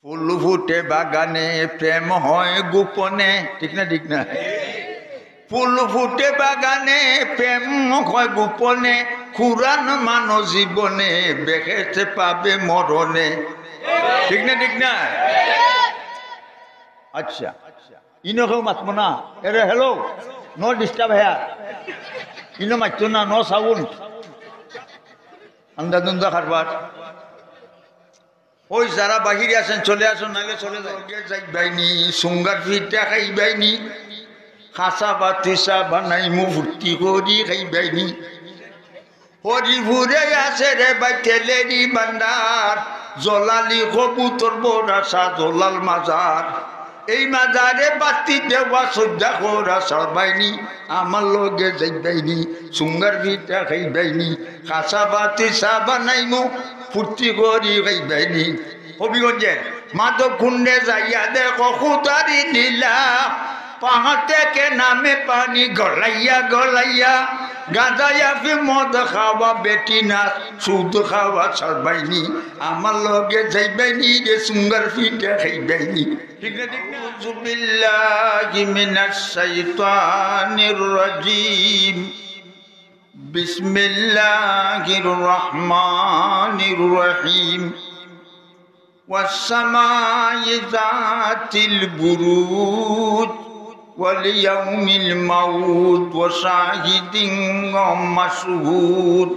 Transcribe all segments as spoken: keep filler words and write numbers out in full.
ফুল ফুটে বাগানে, প্রেম হয় গোপনে। ঠিক না, ঠিক না? ফুল ফুটে বাগানে, প্রেম হয় গোপনে, কুরআন মানো জীবনে, বেহেশত পাবে মরণে। ঠিক না, ঠিক না? আচ্ছা, ইনো কেউ মাতবো না? এরে, hello, no disturb here। ইনো মাততো না, no sound। আন্দা দুন্দা কারবার। ওই যারা বাহিরে আছেন, চলে আসুন, নাইলে চলে যাও। লগে যাইবাইনি, সুঙ্গার ফিটা খাইবাইনি, খাসা বাতিসা বানাইমু, ফুর্তি করি খাইবাইনি। হরিপুরে আছে রে ভাই তেলেরি ভান্ডার, জলালি কবুতর বড়াসা জলাল মাজার। এই মাজারে বাতি দেওয়া সজ্জা করা সারবাইনি, আমার লগে যাইবাইনি, সুঙ্গার ফিটা খাইবাইনি, খাসা বাতিসা বানাইমু, ফুর্তি করি খাইবাইনি। হবিগঞ্জের মাধব কুণ্ডে যাইয়া দেখো খুদারি লীলা, পাহাড় থেকে নামে পানি গলাইয়া গলাইয়া, গাঁজা আফিম মদ খাওয়া বেটি নাচ সুদ খাওয়া সারবাইনি, আমার লগে যাইবাইনি রে সুঙ্গার ফিটা খাইবাইনি। ঠিক না, ঠিক না? أعوذ بالله من الشيطان الرجيم. بسم الله الرحمن الرحيم. والسماء ذات البروج واليوم الموعود وشاهد ومشهود.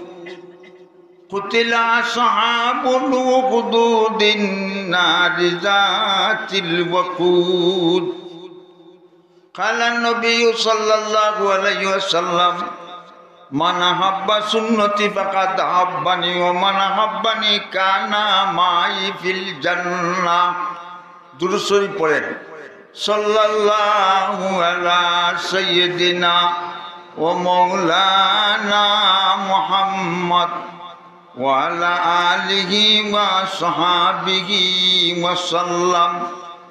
قتل أصحاب الأخدود النار ذات الوقود. قال النبي صلى الله عليه وسلم: من أحب سنتي فقد أحبني ومن أحبني كان معي في الجنة. দুরূদ শরীফ পড়েন। صلى الله على سيدنا ومولانا محمد وعلى آله وصحبه وسلم.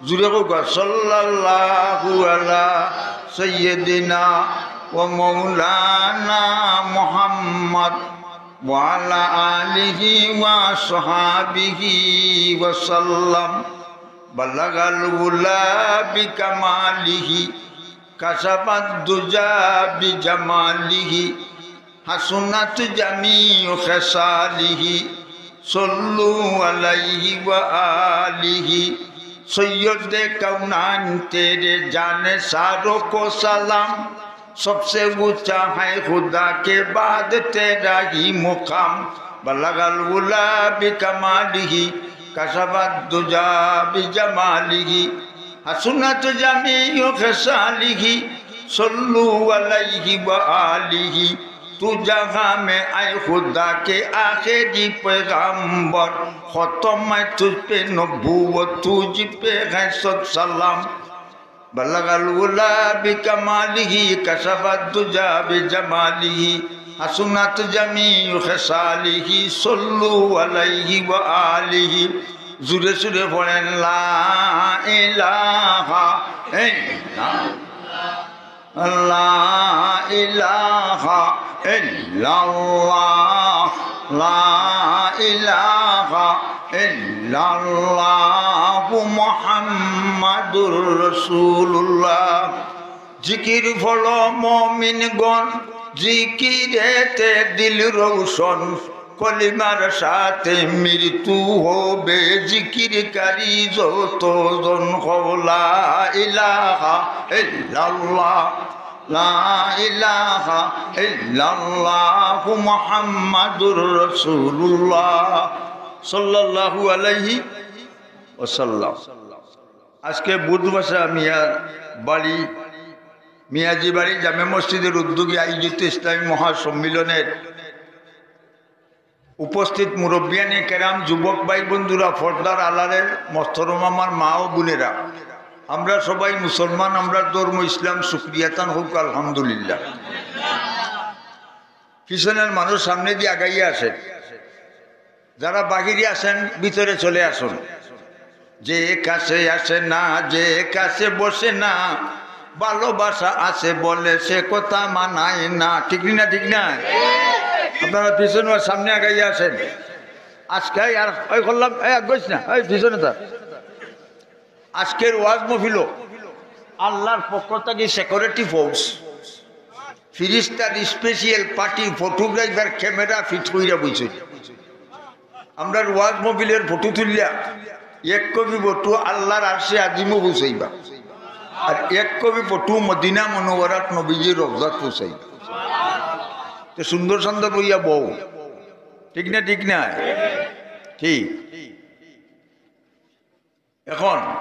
জুরে কউক্কা, صلى الله على سيدنا ومولانا محمد وعلى آله وصحبه وسلم. بلغ العلا بكماله، كشف الدجى بجماله، حسنت جميع خصاله، صلوا عليه وآله. سید کونین تیرے جانے ساروں کو سلام، سب سے اونچا ہے خدا کے بعد تیرا ہی مقام۔ بلغ العلا بکمالہ، کشف الدجی بجمالہ، حسنت جمیع خصالہ، صلوا علیہ وآلہ۔ تو جہاں میں اے خدا کے آخری پیغمبر، ختم ہے تجھ پہ نبوت، تجھ پہ ہے صد سلام۔ بلغ العلا بکمالہ، کشف الدجی بجمالہ، حسنت جمیع خصالہ، صلوا علیہ وآلہ۔ জুরে সুরে পড়েন, লা ইলাহা ইল্লাল্লাহ, লা ইলাহা ইল্লাল্লাহ, লা ইলাহা ইল্লাল্লাহু মুহাম্মাদুর রাসূলুল্লাহ। জিকির পড়ো মুমিনগণ, জিকিরেতে দিল রোশন, কলিমার সাথে মৃত্যু হবে জিকিরকারী যতজন। কও লা ইলাহা ইল্লাল্লাহ, লা ইলাহা ইল্লাল্লাহু মুহাম্মাদুর রাসূলুল্লাহ সাল্লাল্লাহু আলাইহি ওয়াসাল্লাম। আজকে বুধবাসা মিয়া বাড়ি, মিয়াজি বাড়ি জামে মসজিদের উদ্যোগে আয়োজিত ইসলামী মহাসম্মিলনের উপস্থিত মুরব্বিয়ানে কেরাম, যুবক ভাই বন্ধুরা, পর্দার আড়ালের মহতরম আমার মা ও বোনেরা, আমরা সবাই মুসলমান, আমরা ধর্ম ইসলাম, শুকরিয়া তান হউক আলহামদুলিল্লাহ। পিছনের মানুষ সামনেদি আগাইয়া আসেন, যারা বাহিরে আছেন ভিতরে চলে আসুন। যে কাছে আসে না, যে কাছে বসে না, ভালোবাসা আছে বলে সে কথা মানায় না। ঠিক নি না? ঠিক না? আপনারা পিছনে আর সামনে আগাইয়া আসেন। আজকে আর ওই করলাম, এই আগাইস না, এই পিছনে থাক। আজকের ওয়াজ মহফিলো আল্লাহর পক্ষ থাকি সিকিউরিটি ফোর্স, ফিরিস্তার special party, photographer, camera fit কইরা বইছে। আমরার ওয়াজ মহফিলের ফটো তুলিয়া এক কপি ফটো আল্লাহর আরশে আজিমো পৌঁছাইবা, আর এক কপি ফটো মদিনা মুনাওয়ারাত নবীজির রওজাত পৌঁছাইবা। তে সুন্দর সুন্দর বইয়া বও, ঠিক না? ঠিক না? ঠিক। এখন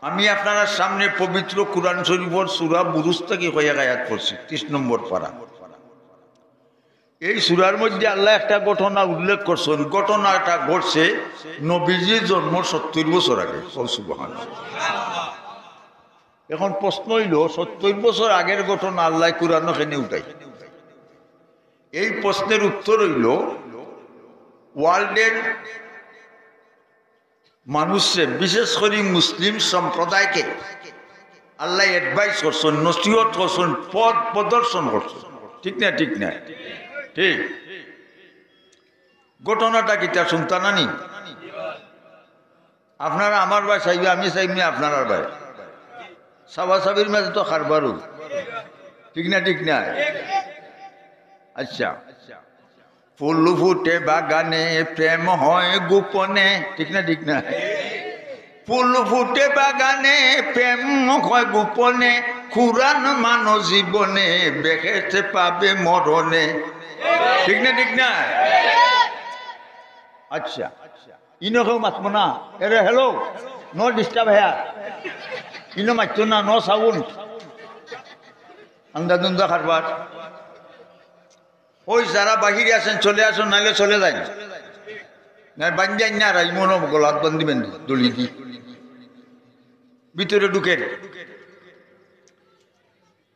আমি আপনারার সামনে পবিত্র কুরআন শরীফর সূরা বুরুজ থাকি কয়েক আয়াত পড়ছি, ত্রিশ নম্বর পারা। এই সূরার মধ্যে আল্লায় একটা ঘটনা উল্লেখ করছেন। ঘটনাটা ঘটছে নবীজির জন্মর সত্তইর বছর আগে। কও সুবহানাল্লাহ। এখন প্রশ্ন অইলো, সত্তইর বছর আগের ঘটনা আল্লায় কুরআনো কেনে উঠাইলা? এই প্রশ্নের উত্তর অইলো, ওয়ার্ল্ডের মানুষরে, বিশেষ করি মুসলিম সম্প্রদায়রে আল্লায় অ্যাডভাইস করছেন, নসিহত করছেন, পথ প্রদর্শন করছেন। ঠিক না? ঠিক না? ঠিক। ঘটনাটা কিতা হুনতা না নি? আপনারা আমার ভাই চাইবা, আমি চাইমু আপনারার ভাই। চাবাচাবির মাঝে তো কারবারও। ঠিক না? ঠিক না? আচ্ছা। ফুল ফুটে বাগানে, প্রেম হয় গোপনে। ঠিক না? ঠিক না? ফুল ফুটে বাগানে, প্রেম হয় গোপনে, কুরআন মানো জীবনে, বেহেশত পাবে মরণে। ঠিক না? ঠিক না? আচ্ছা, ইনো কেউ মাতবো না? এরে, hello, no disturb here। ইনো মাততো না, no sound। আন্দাজুন্দা কারবার। ওই যারা বাহিরে আছেন, চলে আসুন, নাইলে চলে যাইন। না, বান্ধি আইন না, রাইমন গলাত বান্ধি বান্ধি, দড়ি দি। ভিতরে ঢুকেন।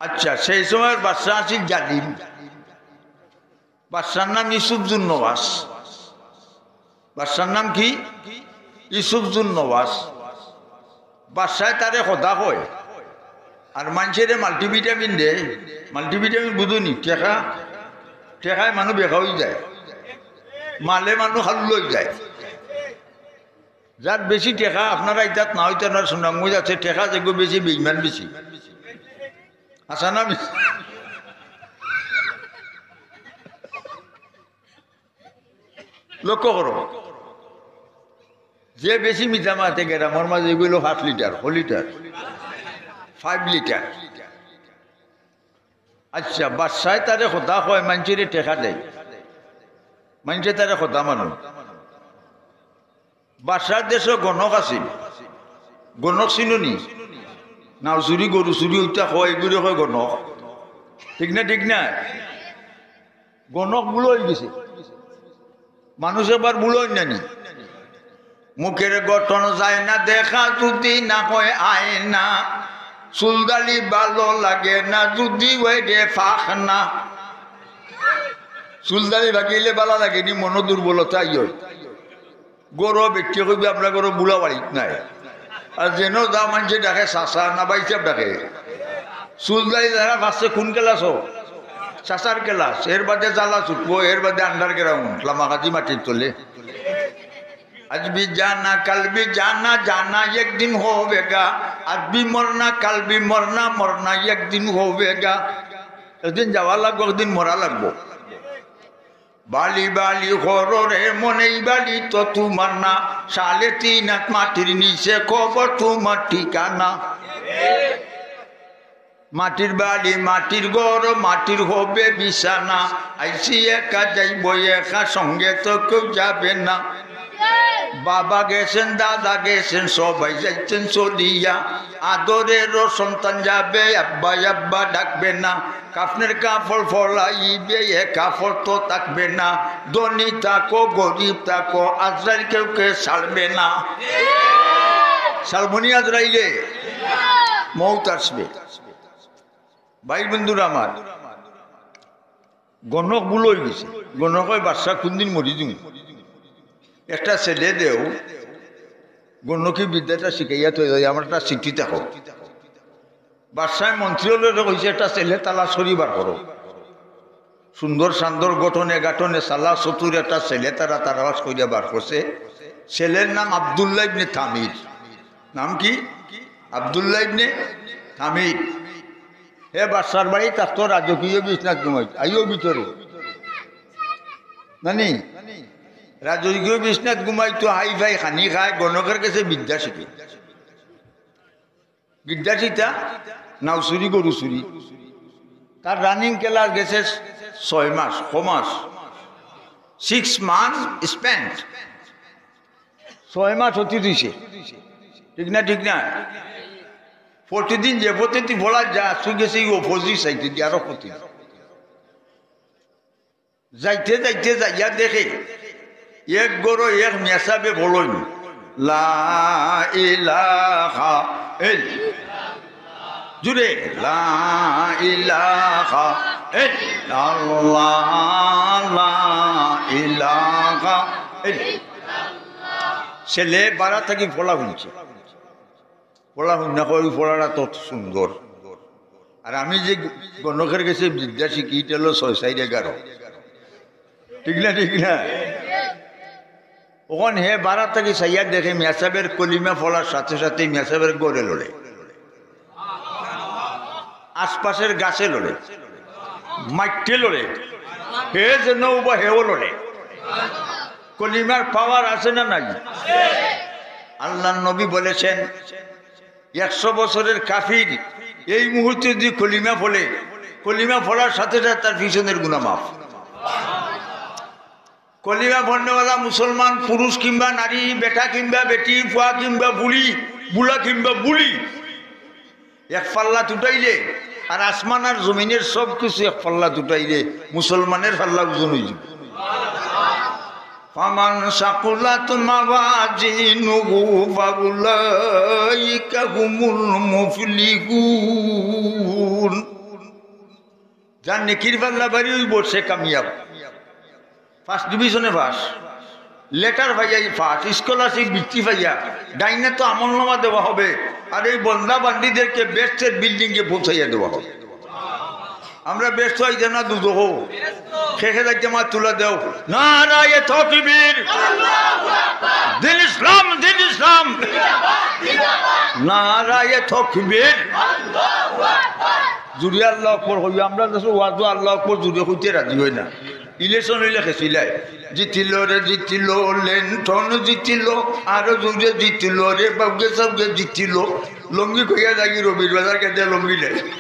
আচ্ছা, সেই সময় বাদশা আছিল জালিম। বাদশার নাম ইউসুফ জুন্নওয়াস। বাদশার নাম কি? ইউসুফ জুন্নওয়াস। বাদশায় তারে খোদা কয়, আর মানষরে মাল্টিভিটামিন দেয়। মাল্টিভিটামিন বুঝো নি? টেকা, টেকায় মানুষ বেকা অই যায়, মালে মানুষ হাল্লু অই যায়। যার বেশি টেকা, আপনারা ইতাত না অইতা না, সুনামগঞ্জ আছে, টেকা যেগু বেশি, বেইমান বেশি। হাছা না মিছা? লক্ষ্য করো, যে বেশি মিছা মাতে গেরামর মাঝে এগুলো পাঁচ লিটার, ক লিটার, ফাইভ লিটার। আচ্ছা, বাদশায় তারে খোদা কয়, মানষরে টেকা দেয়, মানষে তারে খোদা মানো। বাদশার দেশো গণক আছিল। গণক চিনো নি? নাও চুরি, গরু চুরি, ওইটা কয়, এগুলো কয় গণক। ঠিক না? ঠিক না? গণক বুড়া অই গেছে। মানুষ একবার বুড়া অইন না নি? মুখের গঠন যায় না দেখা, যদি না হয় আয়না। চুলদাড়ি ভালো লাগে না, যদি হয় রে পাখনা। চুলদাড়ি ভাগিলে ভালা লাগে নি, মনো দুর্বলতা অয়। গরু বেটিয়ে কইবে, "আমরা গরু বুড়া বাড়িত নাই।" আর যেন যা মানষে ডাকে চাচা, না ভাইসাব ডাকে। চুলদাড়ি যারা ফাঁসছে কোন ক্লাসো? চাচার ক্লাস। এর বাদে জ্বালা ছুটবো, এর বাদে আন্ডারগ্রাউন্ড, লামাকাজি মাটির তলে। আজ ভি জানা, কাল ভি জানা, জানা একদিন হবেগা। আজ ভি মরনা, কাল ভি মরনা, মরনা একদিন হবেগা। একদিন যাওয়া লাগবো, একদিন মরা লাগবো। বালি বালি করো রে মন, এই বালি তো তোমার না। সাড়ে তিন হাত মাটির নিচে কবর তোমার ঠিকানা। মাটির বাড়ি, মাটির ঘর, মাটির হবে বিছানা। আইছি একা, যাইব একা, সঙ্গে তো কেউ যাবে না। বাবা গেছেন, দাদা গেছেন, সবাই যাইছেন চলিয়া। আদরেরও সন্তান যাবে, আব্বা আব্বা ডাকবে না। কাফনের কাপড় ফলাইবে, এ কাপড় তো থাকবে না। ধনী থাকো, গরিব থাকো, আজরাইল কেউকে ছাড়বে না। ছাড়বো নি আজরাইলে? মউত আসবে। ভাই বন্ধুরা আমার, গণক বুড়া অই গেছে। গণক কয়, "বাদশা, কোনদিন মরি দিমু? একটা ছেলে দেও, গণকি বিদ্যাটা শিখাইয়া থই যাই, আমার একটা চিঠি থাকো।" বাদশায় মন্ত্রী অকলরে কইছে, "একটা ছেলে তালাশ করি বার করো, সুন্দর সান্দর, গঠনে গাঠনে চালা চতুর একটা ছেলে তারা তালাশ করিয়া বার করছে। ছেলের নাম আব্দুল্লাহ ইবনে তামির।" নাম কি? আব্দুল্লাহ ইবনে তামিম। হে বাদশার বাড়ি থাকতো, রাজকীয় বিছনাত ঘুমাইত। আইও ভিতরে। নানি? রাজকীয় বিছনাত ঘুমাইতো, হাই ফাই খানি খায়, গণকের গেছে বিদ্যা শিখে। বিদ্যা কিতা? নাও চুরি, গরু চুরি। তার রানিং ক্লাস গেছে ছয় মাস, ক মাস? Six month spent. ছয় মাস অতীত অইছে। ঠিক না, ঠিক না? প্রতিদিন যে পদ্ধতি বলা যা, শুই গেছে এই অপোজিট সাইডে দিয়ে আরো প্রতিদিন। যাইতে যাইতে যাইয়া দেখে, এক ঘরো এক মেসাবে বলইন, "লা ইলাহা ইল-," জুরে, "লা ইলাহা ইল্লাল্লাহ, লা ইলাহা ইল-," ছেলে বারা থাকি ফলা হুনছে। ফলা হুন না কয়, "ওই ফলাটা তত সুন্দর।" আর আমি যে গণকের গেছে বিদ্যা শিখি, ইটা হলো ছয় চাইর এগারো। ঠিক না, ঠিক না? অখন হে বারা থাকি চাইয়া দেখে, মেসাবের কলিমা ফলার সাথে সাথে মেসাবের ঘরে লড়ে, আশপাশের গাছে লড়ে, মাইটে লড়ে, হে যেন উবা হেও লড়ে। কলিমার পাওয়ার আছে না নাই? আল্লাহর নবী বলেছেন, একশো বছরের কাফির এই মুহূর্তে যদি কলিমা ফলে, কলিমা ফলার সাথে সাথে তার পিছনের গুনাহ মাফ। কলিমা ফলনেওয়ালা মুসলমান পুরুষ কিংবা নারী, বেটা কিংবা বেটি, পুয়া কিংবা পুড়ি, বুড়া কিংবা বুড়ি, এক পাল্লাত উঠাইলে আর আসমান আর জমিনের সব কিছু এক পাল্লাত উঠাইলে মুসলমানের পাল্লা ওজন অইযিবো। ফামান সাকুলাত মাওয়াজিনুহু ফাউলাইকা হুমুল মুফলিহুন। যার নেকির পাল্লা ভারী অইবো, সে কামিয়াব। ফার্স্ট ডিভিশনে পাস, লেটার পাইয়া পাস, স্কলারশিপ বৃত্তি পাইয়া, ডাইনে তো আমলনামা দেওয়া হবে, আর এই বন্দা বান্দিদেরকে বেহেশতের বিল্ডিংয়ে পৌঁছাইয়া দেওয়া হবে। আমরা বেহেশতো আইতে না দুজখো, শেষে যাইতে আমার তুলা দেও। নারায়ে তকবীর, দিন ইসলাম, দিন ইসলাম। নারায়ে তকবীর। জুরে আল্লাহু আকবার কইও, আমরা দেশো ওয়াজো আল্লাহু আকবার জুরে কইতে রাজি অয় না। ইলেকশন অইলে খেছিলাই, জিতিল রে জিতিল, লেন্টন জিতিল, আরো জুরে জিতিল রে, বাউগে সাউগে জিতিল। লঙ্গি কইয়া যাই রবির বাজার গেছে লঙ্গি নাই।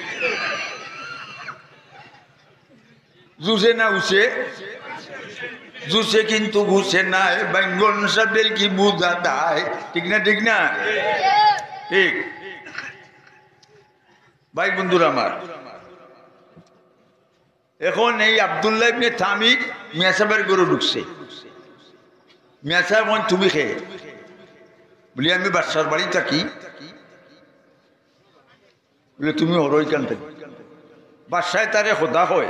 জুসে না উসে, জুসে কিন্তু ঘুষে নাই, বাইঙ্গন সাবেল কি বুঝা দায়। ঠিক না, ঠিক না? ঠিক। ভাই বন্ধুরা আমার, এখন এই আব্দুল্লাহ ইবনে তামিম মেসাবের ঘরো ঢুকছে। মেসাব কইন, "তুমি কে?" বলি, "আমি বাদশার বাড়ি থাকি।" বলে, "তুমি হরো ইখান থাকি।" বাদশায় তারে খোদা কয়।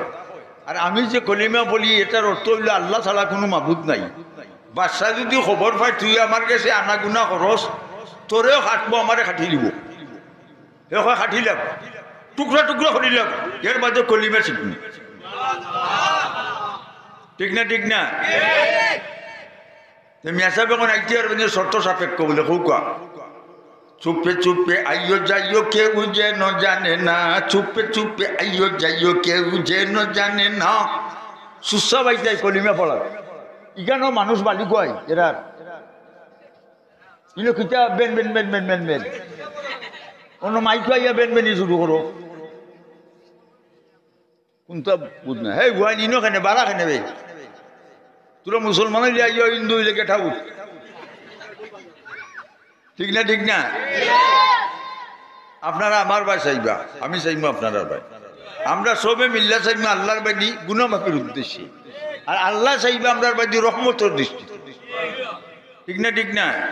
আর আমি যে কলিমা বলি, এটার অর্থ অইলো আল্লাহ ছাড়া কুনু মাবুদ নাই। বাদশায় যদি খবর পায় তুই আমার গেছে আনাগুনা করস, তোরেও কাটবো, আমারে কাটিলিবো। হে কয়, "কাটিলাম, টুকরা টুকরা করিলাম, এর বাদে কলিমা শিখমু।" ঠিক না, ঠিক না? তে মেসাব এখন আইতে পারবেন যে শর্ত সাপেক্ষ বলে, কউক্কা। চুপে চুপে আইও যাইও, কেউ যেন জানে না। চুপে চুপে আইও যাইও, কেউ যেন জানে না। সুসা বাইতাই কলিমা পড়া। ইখানো মানুষ বালি কয়, এরার। ইলো কিতা Ben Ben Ben Ben Ben Ben. অন্য মাইক আইয়া বেন বেনি শুরু করো। কুনটা বুঝ না? হে, গুয়াই নিনো কেনে, বাড়া কেনে বে? তোরা মুসলমান অইলে আইয়া হিন্দু অইলে গেট আউট। ঠিক না, ঠিক না? আপনারা আমার বায় চাইবা, আমি চাইমু আপনারার বায়। আমরা সবে মিল্লা চাইমু আল্লাহর বায়দি গুনাহ মাফির উদ্দেশ্যে। আর আল্লাহ চাইবা আমরার বায়দি রহমতর দৃষ্টি। ঠিক না, ঠিক না?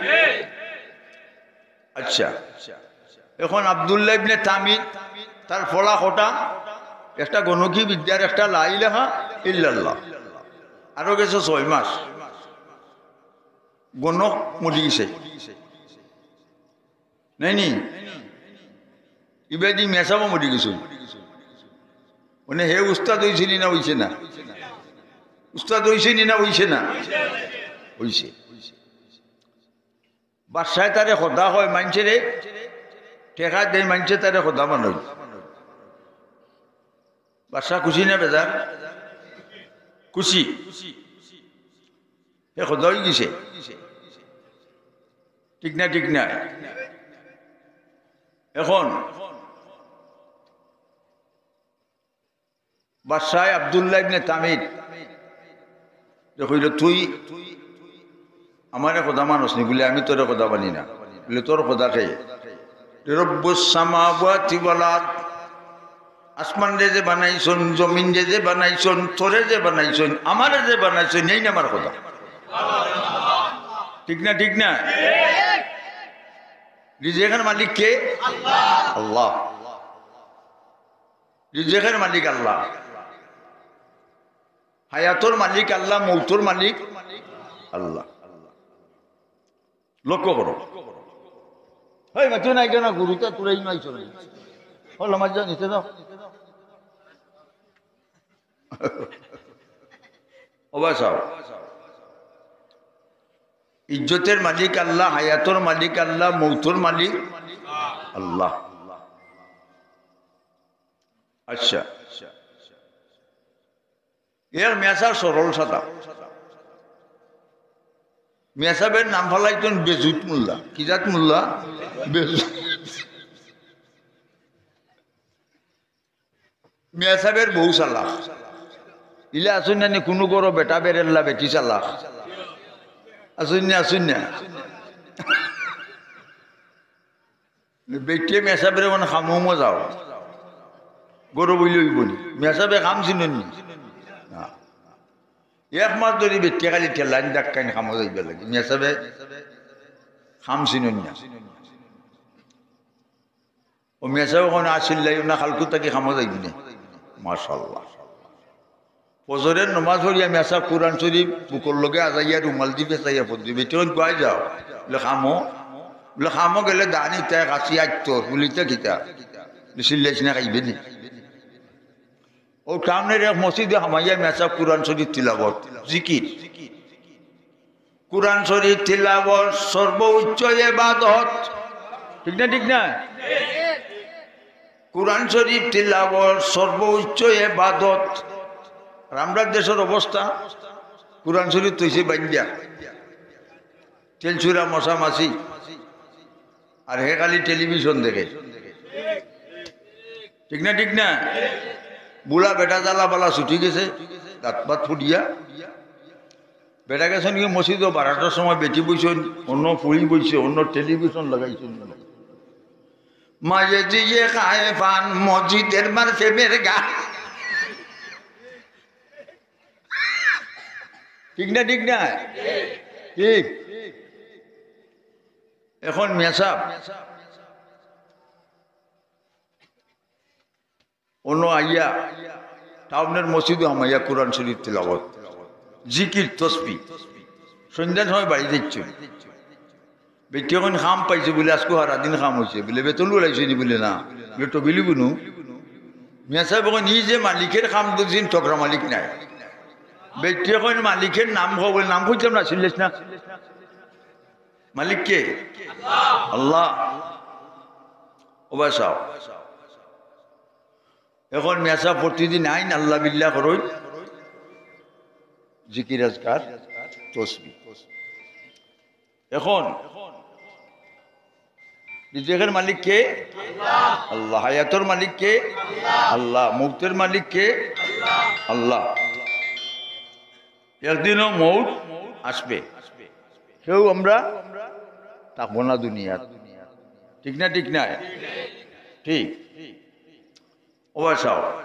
আচ্ছা, এখন আব্দুল্লাহ ইবনে তামিম, তার ফলা কটা, একটা গণকি বিদ্যার, একটা লা ইলাহা ইল্লাল্লাহ। আরো গেছে ছয় মাস, গণক মরি গেছে। নাই নি? ইবাদি মেসাবও মরি গেছে। মানে হে উস্তাদ অইছে নি না অইছে না? উস্তাদ অইছে নি না অইছে না? অইছে। বাদশায় তারে খোদা কয়, মাইনষেরে টেকা দেয়, মাইনষে তারে খোদা বানাইল। বাদশা খুশি না বেজার? খুশি। হে খোদা অইগেছে। ঠিক না, ঠিক না? এখন বাদশায় আব্দুল্লাহ ইবনে তামির যে কইল, "তুই আমারে খোদা মানস নি?" বলে, "আমি তোরে খোদা মানি না।" বলে, "তোর খোদা কে?" "রব্বুস সামাওয়াতি ওয়াল আরদ।" আসমানরে যে বানাইছইন, জমিনরে যে বানাইছইন, তোরে যে বানাইছইন, আমারে যে বানাইছইন, এইন আমার খোদা। ঠিক না, ঠিক না? রিজিকের মালিক কে? আল্লাহ। রিজিকের মালিক আল্লাহ, হায়াতর মালিক আল্লাহ, মৌতর মালিক আল্লাহ। লক্ষ্য করো। হেই, মাতিও না, কেন গুরুতা তুলেই নয় চলে। ও, লামাজ যাও, নিতে দাও। ও বা চাও। ইজ্জতের মালিক আল্লাহ, হায়াতর মালিক আল্লাহ, মৌতর মালিক আল্লাহ। আচ্ছা, এক মেসাব সরল সাদা। মেসাবের নাম ফালাইছইন বেজুত মোল্লা। কি জাত মোল্লা? বেজুত। মেসাবের বউ চালাক। ইলা আছইন না নি, কুনু ঘরো বেটা বেরেল্লা বেটি চালাক। আছইন না, আছইন না। বেটিয়ে মেসাবরে মানে কামো মজাও। গরু বইলে অইব নি? মেসাবে কাম চিনইন নি? না। এক মাস ধরি বেটিয়ে খালি ঠেলাইন ধাক্কাইন কামো যাইবার লাগি। মেসাবে কাম চিনইন না। ও মেসাবে কইন, "আজ চিল্লাইও না, কাইলকু থাকি কামো যাইবি নে।" মাশাআল্লাহ। ফজরের নমাজ পড়িয়া মেসাব কুরআন শরীফ বুকর লগে আজাইয়া রুমাল দি পেঁচাইয়া পড়দি। বেটিয়ে কইন, "কুয়াই যাও?" বলে, "কামো।" বলে, "কামো গেলে দানি তাই কাশি আইতো, বুলিতে কিতা?" বলে, "চিল্লাইছ না, খাইবে নি?" ও টাউনের এক মসজিদে হামাইয়া মেসাব কুরআন শরীফ তিলাওয়াত, জিকির। কুরআন শরীফ তিলাওয়াত সর্বোচ্চ ইবাদত। ঠিক না, ঠিক না? কুরআন শরীফ তিলাওয়াত সর্বোচ্চ ইবাদত। আর আমরার দেশর অবস্থা, কুরআন শরীফ থইছে বাইন্দা, তেলচুরা মশা মাছি, আর হে খালি টেলিভিশন দেখে। ঠিক না, ঠিক না? বুড়া বেটা জ্বালা বালা ছুটি গেছে, দাঁত পাত ফুটিয়া। বেটা গেছইন গি মসজিদো বারোটার সময়, বেটি বইছইন, অন্য ফুড়ি বইছে, অন্য টেলিভিশন লাগাইছইন। মাঝে দিয়ে খায় পান, মসজিদের মার প্রেমের গান। ঠিক না, ঠিক না? ঠিক। এখন মেসাব অন্য আইয়া টাউনের মসজিদো হামাইয়া কুরআন শরীফ তিলাওয়াত, জিকির, তসবি। সন্ধ্যার সময় বাড়ি যাইছইন। বেটিয়ে কইন, "কাম পাইছো?" বলে, "আইজকু হারা দিন কাম অইছে।" বলে, "বেতন উলাইছো নি?" বলে, "না।" বলে, "তবিলি কুনু?" মেসাব কইন, "ই যে মালিকের কাম বুঝিন, টকরা মালিক নাই।" বেটিয়ে কইন, "মালিকের নাম কও।" বলে, "নাম কইতাম না, চিল্লাইছ না।" মালিক কে? আল্লাহ। ও বা চাও। এখন মেসাব প্রতিদিন আইন আল্লাহ বিল্লাহ করইন, জিকির আজকার, তসবি। এখন রিজিকের মালিক কে? আল্লাহ। হায়াতর মালিক কে? আল্লাহ। মৌতের মালিক কে? আল্লাহ। একদিনও মৌত আসবে, কেউ আমরা থাকবো না দুনিয়াত। ঠিক না, ঠিক না? ঠিক। ও বা চাও,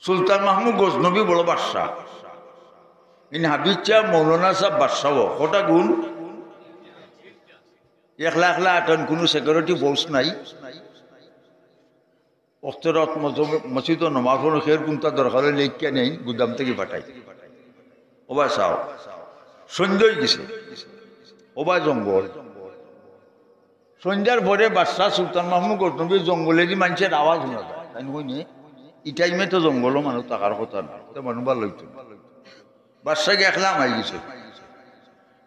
সুলতান মাহমুদ গজনবী বড় বাদশা, ইন হাফিজ সাব, মৌলানা সাব বাদশাও। কটা গুণ? একলা একলা আটন, কুনু security force নাই। অক্তরাত মসজিদো নমাজ পড়ো, খের কুন্তা দরকার অইলে লেখিয়া নেইন, গুদাম থাকি পাঠাই। ও বা চাও, সন্ধ্যা অইগেছে, ও বা জঙ্গল। সন্ধ্যার পরে বাদশা সুলতান মাহমুদ গজনবীর জঙ্গলেদি মানষের আওয়াজ হুনা যায়। তাইন কইন, "ই টাইমে তো জঙ্গলো মানুষ থাকার কথা না, তো মানুষ ভালা অইতো না।" বাদশা গি একলা হামাই গেছে।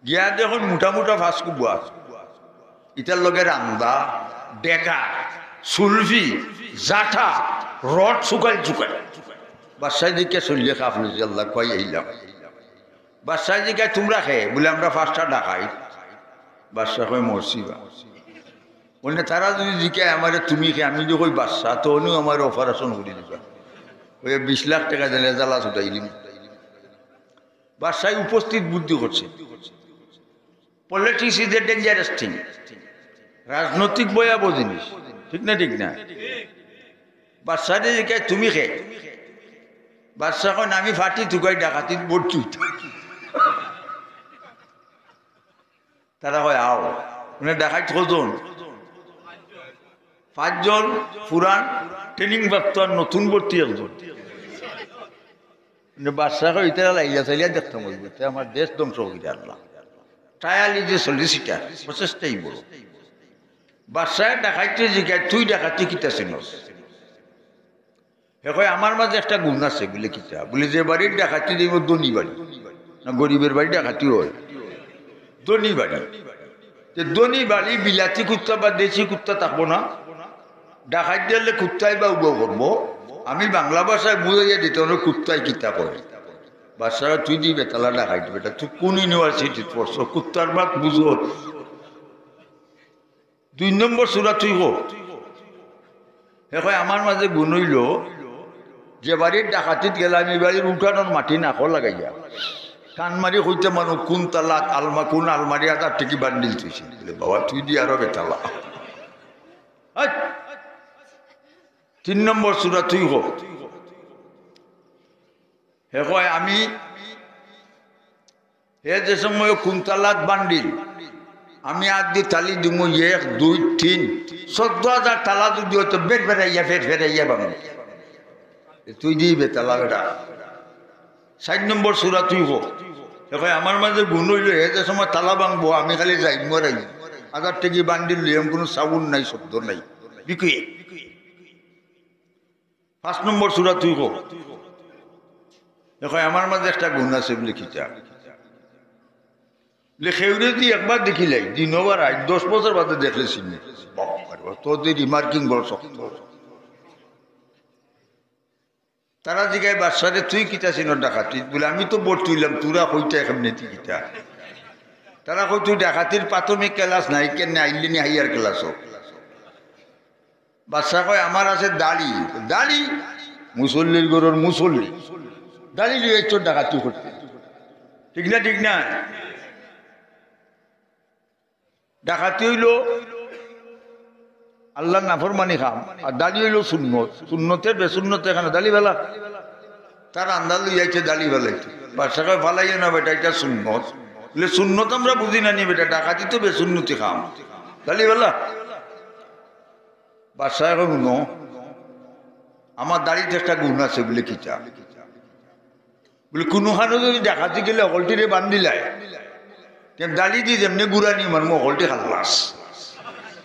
গিয়া দেখইন মুটা মুটা ফাঁস কুবুয়া, ইটার লগে রান্দা, ডেকা, সুলফি, জাঠা, রড শুকাইল শুকাইল। বাদশায় দেখিয়া শরীরে কাঁপলো যে, "আল্লাহ, কই আইলাম।" বাদশায় জিগায়, "তুমরা কে?" বুলে, "আমরা পাঁচটা ডাকাইত।" বাদশায় কয়, "মরছি বা।" অনে তারা যুদি জিগায় আমারে, "তুমি কে?" আমি যুদি কই, "বাদশা," তে অনেউ আমারে অপারেশন করি দিবা। অউ বিশ লাখ টেকা দিলে জ্বালা ছুটাই দিমু। বাদশায় উপস্থিত বুদ্ধি করছে। Politics is a dangerous thing. রাজনৈতিক ভয়াবহ জিনিস, ঠিক না? ঠিক না? বাদশারে জিগায়, "তুমি কে?" বাদশায় কইন, "আমি ফাটি তুকাই ডাকাতিত ভর্তি অইতাম।" তারা কয়, "আও।" মানে ডাকাইত কয়জন? পাঁচজন। পুরান, training প্রাপ্ত, আর নতুন ভর্তি একজন। মানে বাদশায় কয়, "ইতারে লাইলা চাইলা দেখতাম অইবো, তে আমার দেশ ধ্বংস করিয়া আনলা।" Trial is a solicitor, প্রচেষ্টাই বড়। বাদশায় ডাকাইতরে জিগায়, "তুই ডাকাতি কিতা চিনস?" হে কয়, "আমার মাঝে একটা গুণ আছে।" বুলে, "কিতা?" বুলে, "যে বাড়ির ডাকাতি দিবো ধনী বাড়ি, না গরিবের বাড়ি ডাকাতি অয়? ধনী বাড়ি। তে ধনী বাড়ি বিলাতি কুত্তা বা দেশি কুত্তা থাকবো না, ডাকাইত দিলে কুত্তায় বাউ বাউ করবো। আমি বাংলা ভাষায় বুঝাইয়া দিতাম অইলে কুত্তায় কিতা কয়।" বাদশায় কয়, "তুই দি বেতালা ডাকাইত বেটা, তুই কোন ইউনিভার্সিটিত পড়ছস, কুত্তার মাত বুঝস?" দুই নম্বর সূরা তুই ক। হে কয়, "আমার মাঝে গুণ অইলো, যে বাড়ির ডাকাতিত গেলাম, ই বাড়ির উঠানোর মাটি নাকো লাগাইয়া কান মারি কইতাম পারমু কোন তালাত আলমা-, কোন আলমারি আধার টেকি বান্ডিল থইছে।" বুলে, "বাবা, তুই দি আরো বেতালা।" হাট। তিন নম্বর সূরা তুই ক। হে কয়, "আমি, হে যে সময় কোন তালাত বান্ডিল, আমি আত দি তালি দিমু, এক, দুই, তিন, চৌদ্দ হাজার তালা যুদি অয় তে বের ফেরাইয়া, ফের ফেরাইয়া ভাঙমু। এ তুই দি বেতালা বেটা।" চাইর নম্বর সূরা তুই ক। হে কয়, "আমার মাঝে গুণ অইলো, হে যে সময় তালা ভাঙবো, আমি খালি যাইমু আর আইমু। আধার টেকি বান্ডিল লইয়া কোনো sound নাই, শব্দ নাই।" বিকুয়ে। পাঁচ নম্বর সূরা তুই ক। হে কয়, "আমার মাঝে একটা গুণ আছে।" বুলে, "কিতা?" বুলে, "কেউরে দি একবার দেখিলাই, দিনো বা রাইত, দশ বছর বাদে দেখলে চিনি।" বাবা রে, তোর যে remarking বড় শক্ত। তারা জিগায়, "বাদশারে, তুই কিতা চিনস ডাকাতি?" বুলে, "আমি তো ভর্তি অইলাম, তুরা কইতা কেমনে তুই কিতা?" তারা কয়, "তুই ডাকাতির প্রাথমিক class নাই কেনে, আইলে নি higher class অ?" বাদশায় কয়, "আমার আছে দাড়ি।" দাড়ি? মুসল্লির ঘরর মুসল্লি। দাড়ি লইয়া ইচ্ছর ডাকাতি করতে। ঠিক না, ঠিক না? ডাকাতি অইলো আল্লার নাফরমানি কাম, আর দাড়ি অইলো সুন্নত। সুন্নতে বেসুন্নতে এখানে দাড়ি বালা। তার আন্দাজ লইয়া আইছে দাড়ি বালাইতে। বাদশায় কয়, "ফালাইও না বেটা, ইটা সুন্নত।" বুলে, "সুন্নত আমরা বুঝি না নি বেটা, ডাকাতি তো বেসুন্নতি কাম, দাড়ি বালা।" বাদশায় কয়, "হুনো, আমার দাড়িত একটা গুণ আছে।" বুলে, "কিতা?" বুলে, "কুনুখানো যুদি ডাকাতি গেলে হকলটিরে বান্ধিলায়, তে দাড়ি দি যেমনে গুড়ানি মারমু, হকলটি খাল্লাস।"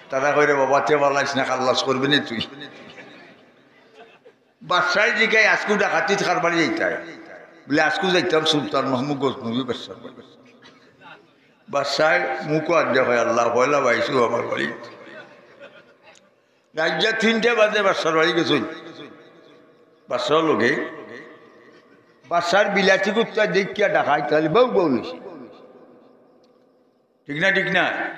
তারা কয়, "রে বাবা, তে বালাইস না, খাল্লাস করবে নে তুই।" বাদশায় জিগায়, "আজকু ডাকাতিত কার বাড়ি যাইতায়?" বুলে, "আজকু যাইতাম সুলতান মাহমুদ গজনবী বাদশার বাড়ি।" বাদশায় মুখো আত দিয়া কয়, "আল্লাহ, পয়লা বাইছু আমার বাড়িত।" রাইত তিনটা বাজে বাদশার বাড়ি গেছইন। বাদশার লগে বাদশার বিলাতি কুত্তা দেখিয়া ডাকাইত খালি বাউ বাউ অইছে। ঠিক না, ঠিক না?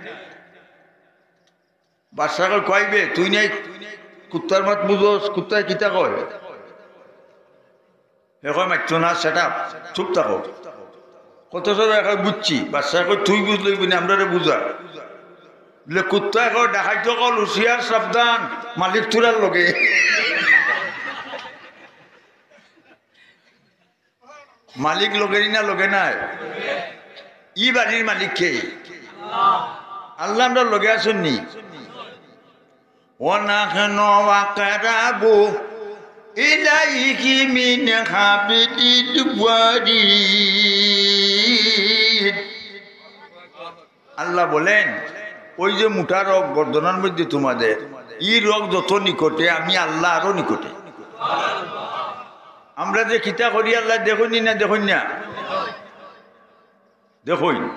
বাদশায় কয়, "কই বে, তুই নাই কুত্তার মাত বুঝস, কুত্তায় কিতা কয়?" হে কয়, "মাততো না, shut up, চুপ থাকো।" কত সময় কয়, "বুঝছি।" বাদশায় কয়, "তুই বুঝলে অইবো নি, আমরারে বুঝা।" বুলে, "কুত্তায় কয়, ডাকাইত অকল হুঁশিয়ার, সাবধান, মালিক তুরার লগে।" মালিক লগে নি না লগে নাই? ই বাড়ির মালিক কে? আল্লাহ আমরার লগে আছইন নি? ونحن أقرب إليه من حبل الوريد। আল্লাহ বলেন, "ওই যে মোটা রগ গর্দনার মধ্যে তোমাদের, ই রগ যত নিকটে, আমি আল্লাহ আরো নিকটে।" আমরা যে কিতা করি আল্লায় দেখইন নি না দেখইন না? দেখইন।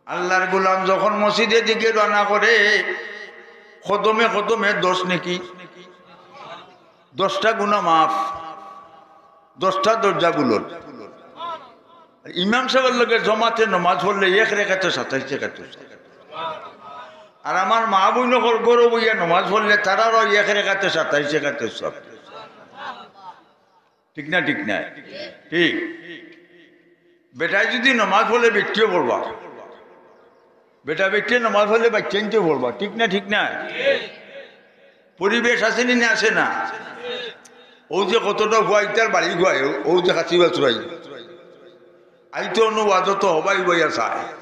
আল্লাহর গোলাম যখন মসজিদর দিকে রওনা করে, কদমে কদমে দশ নেকি, দশটা গুনা মাফ, দশটা দরজা বুলন্দ। ইমাম সাবর লগে জমাতে নমাজ পড়লে এক রেকাতে সাতাইশ রেকাতে সওয়াব। আর আমার মা বইন অকল ঘরো বইয়া নমাজ পড়লে তারারও এক রেকাতে সাতাইশ রেকাতে সওয়াব। ঠিক না, ঠিক না? ঠিক। বেটায় যুদি নমাজ পড়লে বেটিয়েও পড়বা, বেটা বেটিয়ে নমাজ পড়লে বাইচ্চাইন্তেও পড়বা, ঠিক না, ঠিক না? পরিবেশ আছে নি না, আছে না? অউ যে কতটা পুয়া ইতার বাড়ি গুয়ায়, অউ যে খাসি বাছুরাই, আইতো অনুবাদ তো হবাই বইয়া চায়,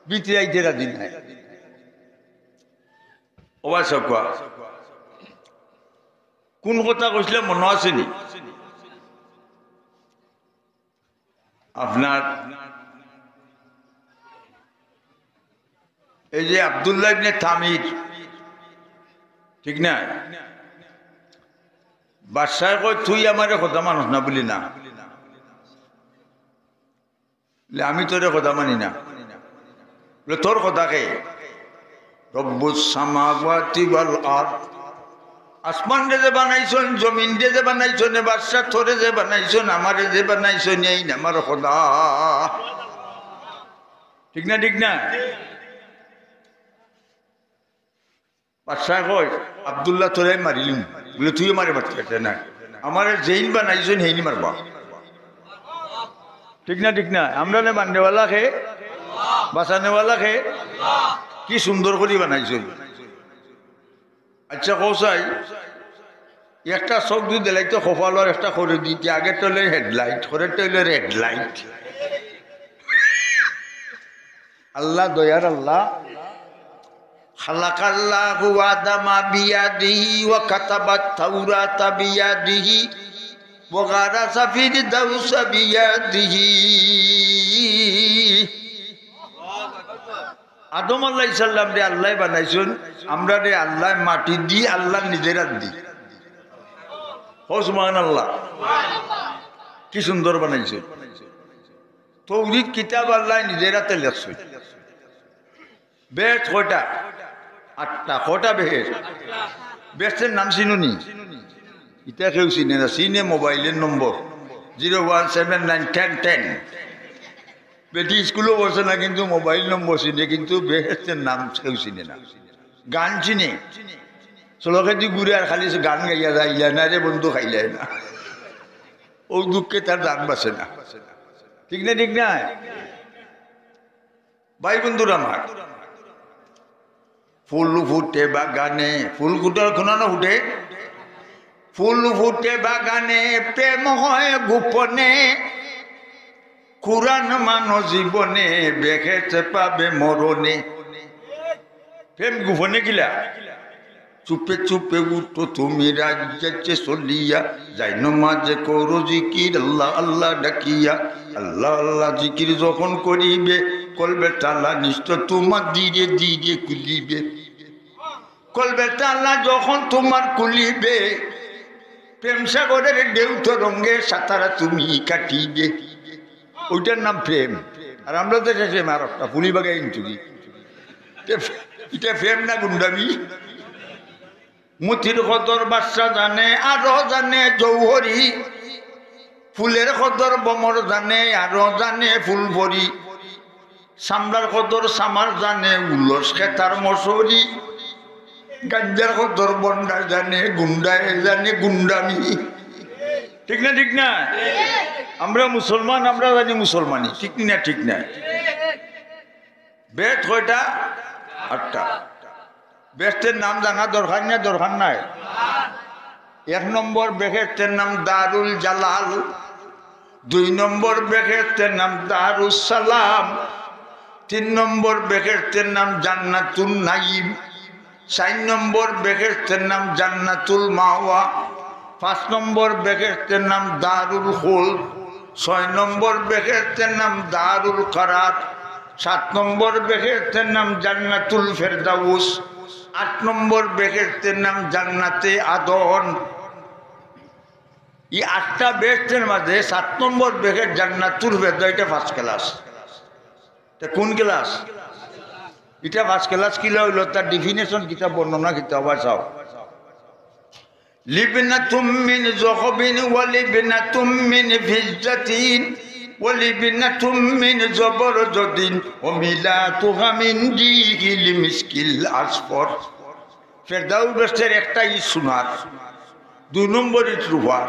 ভিতরে আইতে রাজি নাই। ও ভাই সকুয়া, কোন কথা কইছিলাম মনো আছে নি আপনার? এই যে আব্দুল্লাহ ইবনে তামির, ঠিক না? বাদশায় কয়, "তুই আমারে কথা মানস না?" বলি, "না।" বলে, "আমি তোরে কথা মানি না।" বলে, "তোর কথা কে?" "রব্বুস সামাওয়াতি ওয়াল আরদ।" আসমানরে যে বানাইছইন, জমিনরে যে বানাইছইন, এ বাদশা তোরে যে বানাইছইন, আমারে যে বানাইছইন, এইন আমার খোদা। ঠিক না, ঠিক না? বাদশায় কয়, "আব্দুল্লাহ, তোরে আমি মারিলিমু।" বলে, "তুই আমারে মারতে পারতে না, আমারে যেইন বানাইছইন হেইন মারবা।" ঠিক না, ঠিক না? আমরারে বানানেওয়ালা কে, বাঁচানেওয়ালা কে, কি সুন্দর করি বানাইছইন। আচ্ছা, কও চাই, একটা চউখ যুদি দিলাইতো কপালর, একটা করে দিতে, আগেরটা অইলো হেডলাইট, পরেরটা অইলো রেড লাইট। আল্লাহ দয়ার আল্লাহ। খালাকাল্লাহু আদামা বিয়াদিহি ওয়া কাতাবাত তাওরাতা বিয়াদিহি ওয়া গারাসা ফিরদাউসা বিয়াদিহি। আদম আলাইহিস সালামরে আল্লায় বানাইছইন, আমরারে আল্লায় মাটি দি, আল্লায় নিজর আত দি। কও সুবহানাল্লাহ। কি সুন্দর বানাইছইন। তৌরিত কিতাব আল্লায় নিজর আতে লেখছইন। বেহেশত কয়টা? আটটা। কয়টা বেহেশত? বেহেশতর নাম চিনো নি? ইতা কেউ চিনে না। চিনে মোবাইলর number, zero one seven nine ten ten. বেটি স্কুলো পড়ছে না, কিন্তু মোবাইল নম্বর চিনে, কিন্তু বেহেশতর নাম কেউ চিনে না। গান চিনে, সড়কেদি ঘুরে আর খালি গান গাইয়া যায়, "ইলা না রে বন্ধু, খাইলাই না।" অউ দুঃখে তার জান বাঁচে না। ঠিক না, ঠিক না? ভাই বন্ধুরা আমার, ফুল ফুটে বাগানে, ফুল ফুটে, কোনানো ফুটে? ফুল ফুটে বাগানে, প্রেম হয় গোপনে, কুরআন মানো জীবনে, বেহেশত পাবে মরণে। প্রেম গোপনে কিলা? চুপে চুপে উঠো তুমি রাজ্যে চলিয়া, যায় নমাজে করো জিকির আল্লাহ আল্লাহ ডাকিয়া। আল্লাহ আল্লাহ জিকির যখন করিবে, কলবের তালা নিশ্চয় তোমার ধীরে ধীরে খুলিবে। কলবের তালা যখন তোমার খুলিবে, প্রেম সাগরের ঢেউ তরঙ্গে সাঁতার তুমি কাটিবে। ওইটার নাম প্রেম। আর আমরা তো শেষে মার একটা ফুলি বাগাই ইঞ্চুরি। ইটা প্রেম না গুন্ডামি? মতির কদর বাদশা জানে, আরো জানে জৌহরি। ফুলের কদর ভ্রমর জানে, আরো জানে ফুলপরি। চামড়ার কদর চামার জানে, উলস খেতার মশরি। গাঞ্জার কদর ভন্ডা জানে, গুন্ডায় জানে গুন্ডামি। ঠিক না, ঠিক না? আমরা মুসলমান, আমরা জানি মুসলমানি। ঠিক না, ঠিক না? বেহেশত কয়টা? আটটা। বেহেশতর নাম জানা দরকার না, দরকার নাই? এক নম্বর বেহেশতর নাম দারুল জালাল, দুই নম্বর বেহেশতর নাম দারুস সালাম, তিন নম্বর বেহেশতর নাম জান্নাতুন নাঈম, চাইর নম্বর বেহেশতর নাম জান্নাতুল মাওয়া, পাঁচ নম্বর বেহেশতর নাম দারুল খুলদ, ছয় নম্বর বেহেশতর নাম দারুল কারার, সাত নম্বর বেহেশতর নাম জান্নাতুল ফেরদাউস, আট নম্বর বেহেশতর নাম জান্নাতে আদন। ই আটটা বেহেশতর মাঝে সাত নম্বর বেহেশত জান্নাতুল ফেরদাউস, ইটা ফার্স্ট ক্লাস। তে কোন ক্লাস? ইটা ফার্স্ট ক্লাস কিলা অইলো, তার ডেফিনেশন কিতা, বর্ণনা কিতা, আবার চাও। لبنة من ذهب ولبنة من فضة ولبنة من زبرجد وملائها من ريح المسك الأصفر। ফেরদাউস বেহেশতের একটা ইট সোনার, দুই নম্বর ইট রূপার,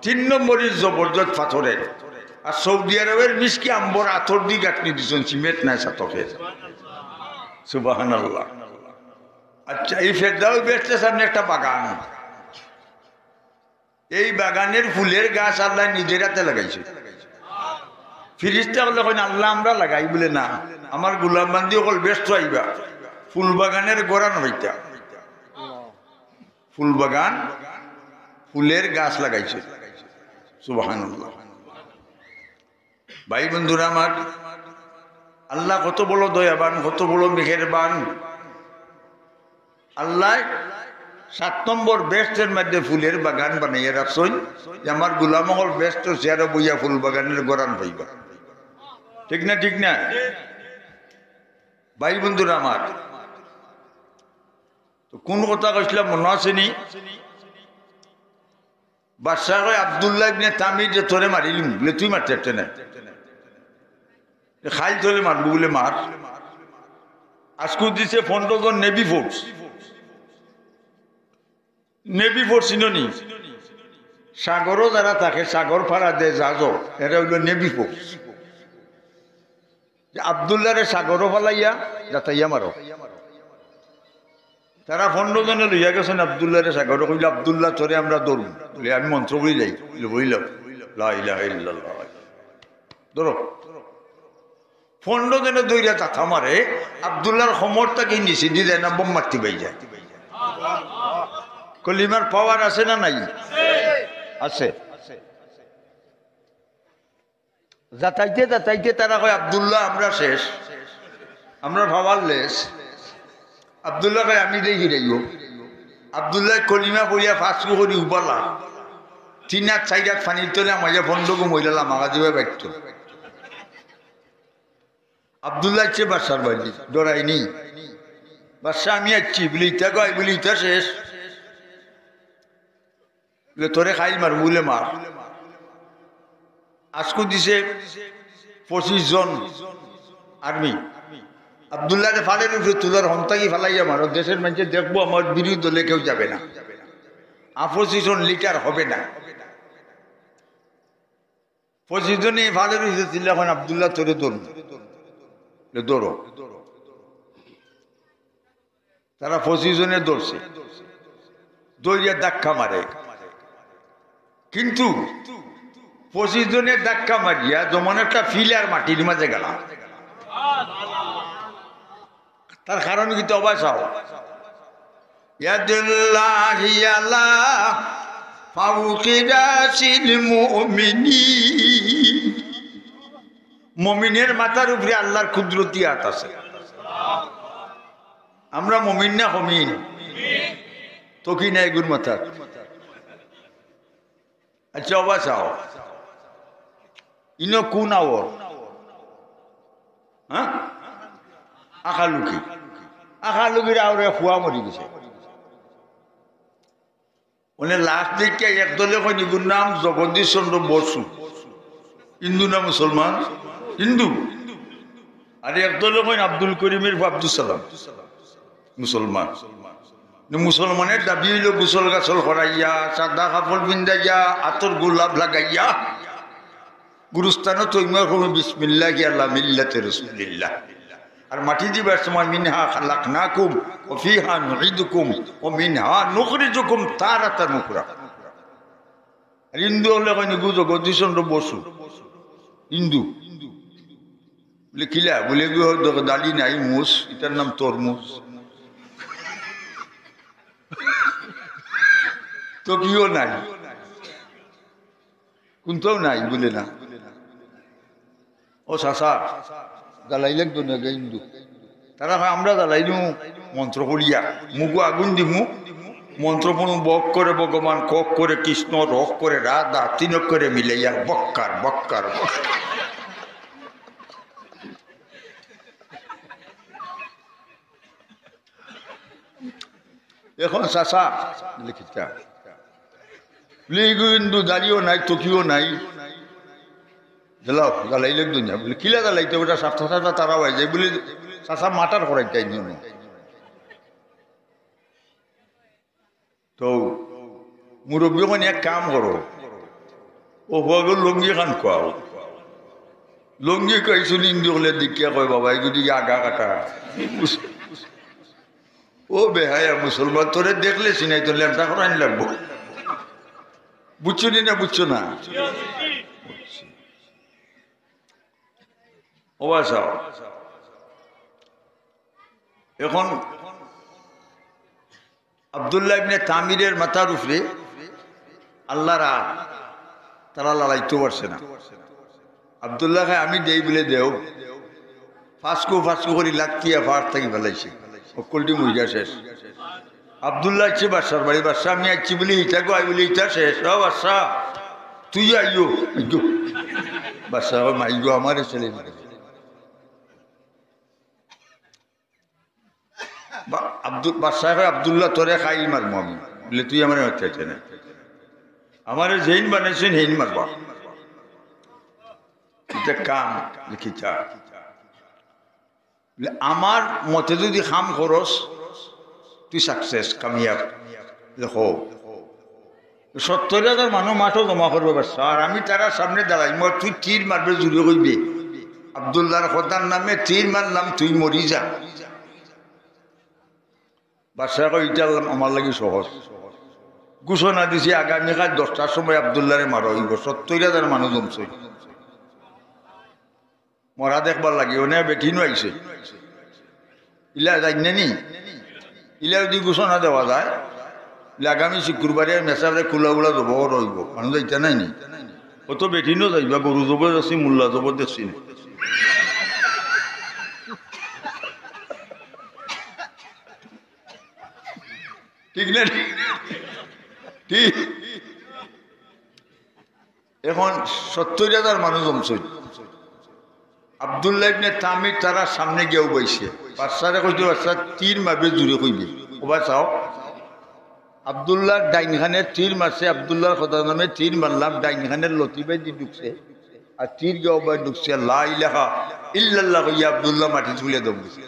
তিন নম্বর ইট জবরজদ পাথরের, আর সৌদি আরবের মিসকি আম্বর আতর দি গাঁথনি দিছইন, সিমেন্ট নায় ছাতকের। সুবহানাল্লাহ। আচ্ছা, এই ফেরদাউস বেহেশতের সামনে একটা বাগান, এই বাগানের ফুলের গাছ আল্লায় নিজের আতে লাগাইছে। ফিরিস্তা অকলে কইন, "আল্লাহ, আমরা লাগাই?" বুলে, "না, আমার গোলাম বান্দি অকল বেহেস্তো আইবা, ফুল বাগানের ঘরান পাইতা, ফুল বাগান, ফুলের গাছ লাগাইছে।" সুবহানাল্লাহ। ভাই বন্ধুরা আমার, আল্লাহ কত বড় দয়াবান, কত বড় মেহেরবান। আল্লায় সাত নম্বর বেহেশতের মধ্যে ফুলের বাগান বানাইয়া রাখছইন, যে আমার গোলাম অকল বেহেস্তো চেয়ারো বইয়া ফুল বাগানের ঘরান পাইবা। ঠিক না, ঠিক না? ভাই বন্ধুরা আমার, তো কোন কথা কইছিলাম মনো আছে নি? বাদশায় কয়, "আব্দুল্লাহ ইবনে তামির যে তোরে মারিলিমু।" বুলে, "তুই মারতে পারতে না, এ খাইল তোরে মারবো।" বুলে, "মার।" আজকু দিছে পনেরো জন নেভি ফোর্স। নেভি ফোর্স চিনো নি? সাগরো যারা থাকে, সাগর পাড়া দেয় জাহাজো, এরা অইলো নেভি ফোর্স। যে আব্দুল্লাহরে সাগরো ফালাইয়া যাতাইয়া মারো। তারা পনেরো জনে লইয়া গেছইন আব্দুল্লাহরে সাগরো, কইলো, "আব্দুল্লাহ, তোরে আমরা ধরমু।" বুলে, "আমি মন্ত্র পড়ি যাই।" বুলে, "পড়ি যাও।" লা ইলাহা ইল্লাল্লাহ। ধরো। পনেরো জনে ধইরা যাতা মারে, আব্দুল্লাহর কোমর থাকি নিচেদি যায় না, বোম মারতে পাই যায়। কলিমার পাওয়ার আছে না নাই? আছে। যাতাইতে যাতাইতে তারা কয়, "আব্দুল্লাহ, আমরা শেষ, আমরা পাওয়ারলেস।" আব্দুল্লাহ কয়, "আমি দেই হিরাইও।" আব্দুল্লাহ কলিমা পড়িয়া ফাঁসু করি উবালা, তিন হাত চাইর হাত পানির তলে আমাইয়া ফন্ড ঘুম হইলা লামাগা দিবা বাইতো। আব্দুল্লাহ ইচ্ছে বাদশার বাড়ি, ডরাইনি। "বাদশা, আমি আইছি।" বুলে, "ইতা কয়?" বুলে, "ইতা শেষ।" বুলে, "তোরে খাইল মার।" বুলে, "মার।" আজকু দিছে পঁচিশ জন আর্মি। আব্দুল্লাহরে ফালের উপরে তুলার হন্তাকি ফালাইয়া মারো, দেশের মানুষে দেখবো আমার বিরোধী দলে কেউ যাবে না, অপোজিশন লিডার হবে না। পঁচিশ জনে ফালের উপরে তুলে এখন আব্দুল্লাহ তোরে ধরুন, ধরো। তারা পঁচিশ জনে ধরছে, ধরিয়া ধাক্কা মারে। কিন্তু পঁচিশ জনে ধাক্কা মারিয়া যেমন একটা ফিলার মাটির মাঝে গেলা। তার কারণ কিতা অবায় চাও? ইয়াদুল্লাহি আলা ফাওকি রাসিল মুমিনিন। মুমিনের মাথার উপরে আল্লাহর কুদরতি আত আছে। আমরা মুমিন না কমিন? তো কি না এগুর মাথার? আচ্ছা, অবায় চাও, ইনো কোন আওর? হ্যাঁ, আকালুকি। আকালুকির আওরে ফুয়া মরি গেছে। মানে লাশ দেখিয়া এক দলে কইন, "ইগুর নাম জগদীশ চন্দ্র বসু।" হিন্দু না মুসলমান? হিন্দু। আর এক দলে কইন, "আব্দুল করিমের ফুয়া আব্দুল সালাম।" মুসলমান। মুসলমানের দাবি অইলো গোসল গাসল করাইয়া, সাদা কাপড় পিন্দাইয়া, আতর গোলাপ লাগাইয়া, গুরুস্থানো তৈমুর করবো, "বিসমিল্লাহি আলা মিল্লাতি রাসূলিল্লাহ।" আর মাটি দিবার সময়, "মিনহা খালাকনাকুম ওয়া ফিহা নুঈদুকুম ওয়া মিনহা নুখরিজুকুম তারাতান উখরা।" আর হিন্দু অকলে কইন, "ইগু জগদীশ চন্দ্র বসু, হিন্দু।" বুলে, "কিলা?" বুলে, "ইগু দেখো দাড়ি নাই, মুছ, ইটার নাম তরমুজ।" তো কিও নাই, কোনটাও নাই, বুলে না। ও চাচা, জ্বালাইলে তো নাকি হিন্দু। তারা কয়, "আমরা জ্বালাই দিমু মন্ত্র পড়িয়া, মুখো আগুন দিমু, মন্ত্র পড়মু, বক করে ভগবান, কক করে কৃষ্ণ, রক করে রাধা, তিন অক্ষরে মিলাইয়া বক্কার, বক্কার, বক্কার।" এখন চাচা, বুলে, "কিতা?" বুলে, "ইগু হিন্দু, দাড়িও নাই, টুপিও নাই।" দিলাও, জ্বালাইলে দুনিয়া। বুলে, "কিলা জ্বালাইতে? ওটা সাতটা সাতটা তারা হয়ে যায়।" বুলে, "চাচা, মার্ডার করাইতায় নি।" তো মুরব্বী কইন, "এক কাম করো, ও ফুয়াগু লুঙ্গি খান খুয়াও।" লুঙ্গি কইছুন, হিন্দু অকলে দেখিয়া কয়, "বাবা, এগুলি আগা কাটা।" ও বেহায়া মুসলমান, তোরে দেখলে চিনাইতো, লেংটা করাইন লাগবো। বুঝছো নি না, বুঝছো না? ও বাবা, চাও। এখন আব্দুল্লাহ ইবনে তামিরের মাথার উপরে আল্লাহর আত, তারা লড়াইতে পারছে না। আব্দুল্লাহ কয়, "আমি দেই" বুলে, "দেও।" ফাঁসকু ফাঁসকু করি লাত্তিয়া ফাড় থাকি ফালাইছে, হক্কলটি মরিয়া শেষ। আব্দুল্লাহ আইছে বাদশার বাড়ি, "বাদশা, আমি আইছি" বুলে, "ইটা গো, আই" বুলে, "ইটা শেষ।" "ও বাদশা, তুই আইও।" "আইও।" বাদশা কয়, "মাইগো, আমারে ছেড়ে দিলে।" বা-, আব্দুল, বাদশায় কয়, "আব্দুল্লাহ, তোরে খাইল মারমু আমি।" বুলে, "তুই আমারে মারতে চাইতে না, আমারে যেইন বানাইছইন, হেইন মারবা।" ইটা কাম, লিখিতা। বুলে, "আমার মতে যদি কাম করস, তুই সাকসেস, কামিয়াব।" দেখো, সত্তর হাজার মানুষ মাঠো জমা করবো, বাদশা, আর আমি তারার সামনে দাঁড়াইমু, আর তুই তীর মারবে, জুরে কইবে, "আব্দুল্লাহর খোদার নামে তীর মারলাম, তুই মরি যা।" বাদশা কয়, "ইটা আমার লাগি সহজ।" ঘোষণা দিছি, "আগামীকাল দশটার সময় আব্দুল্লাহরে মারা অইবো।" সত্তর হাজার মানুষ জমছে। মরা দেখবার লাগি, অনে বেটিনও আইছে। ইলা জানে নি? ইলা যদি ঘোষণা দেওয়া যায়, ইলা আগামী শুক্রবারে মেসাবরে কুলা উলা জবো অইবো, মানুষ যাইতা নায় নি? অত বেটিনও যাইবা, গরু জবো দেখছি, মুল্লা জবো দেখছি না। ঠিক না? ঠিক। এখন সত্তর হাজার মানুষ জমছে। আব্দুল্লাহ ইবনে তামির তারার সামনে গিয়া উবাইছে। বাদশারে কইছে, "বাদশা, তীর মারবে, জুরে কইবে।" ওবা চাও, আব্দুল্লাহর ডাইন কানে তীর মারছে, "আব্দুল্লাহর খোদার নামে তীর মারলাম", ডাইন কানের লতি বাইদি ঢুকছে, আর তীর গিয়া উবাই ঢুকছে। "লা ইলাহা ইল্লাল্লাহ" কইয়া আব্দুল্লাহ মাটি তুলে দম গেছে।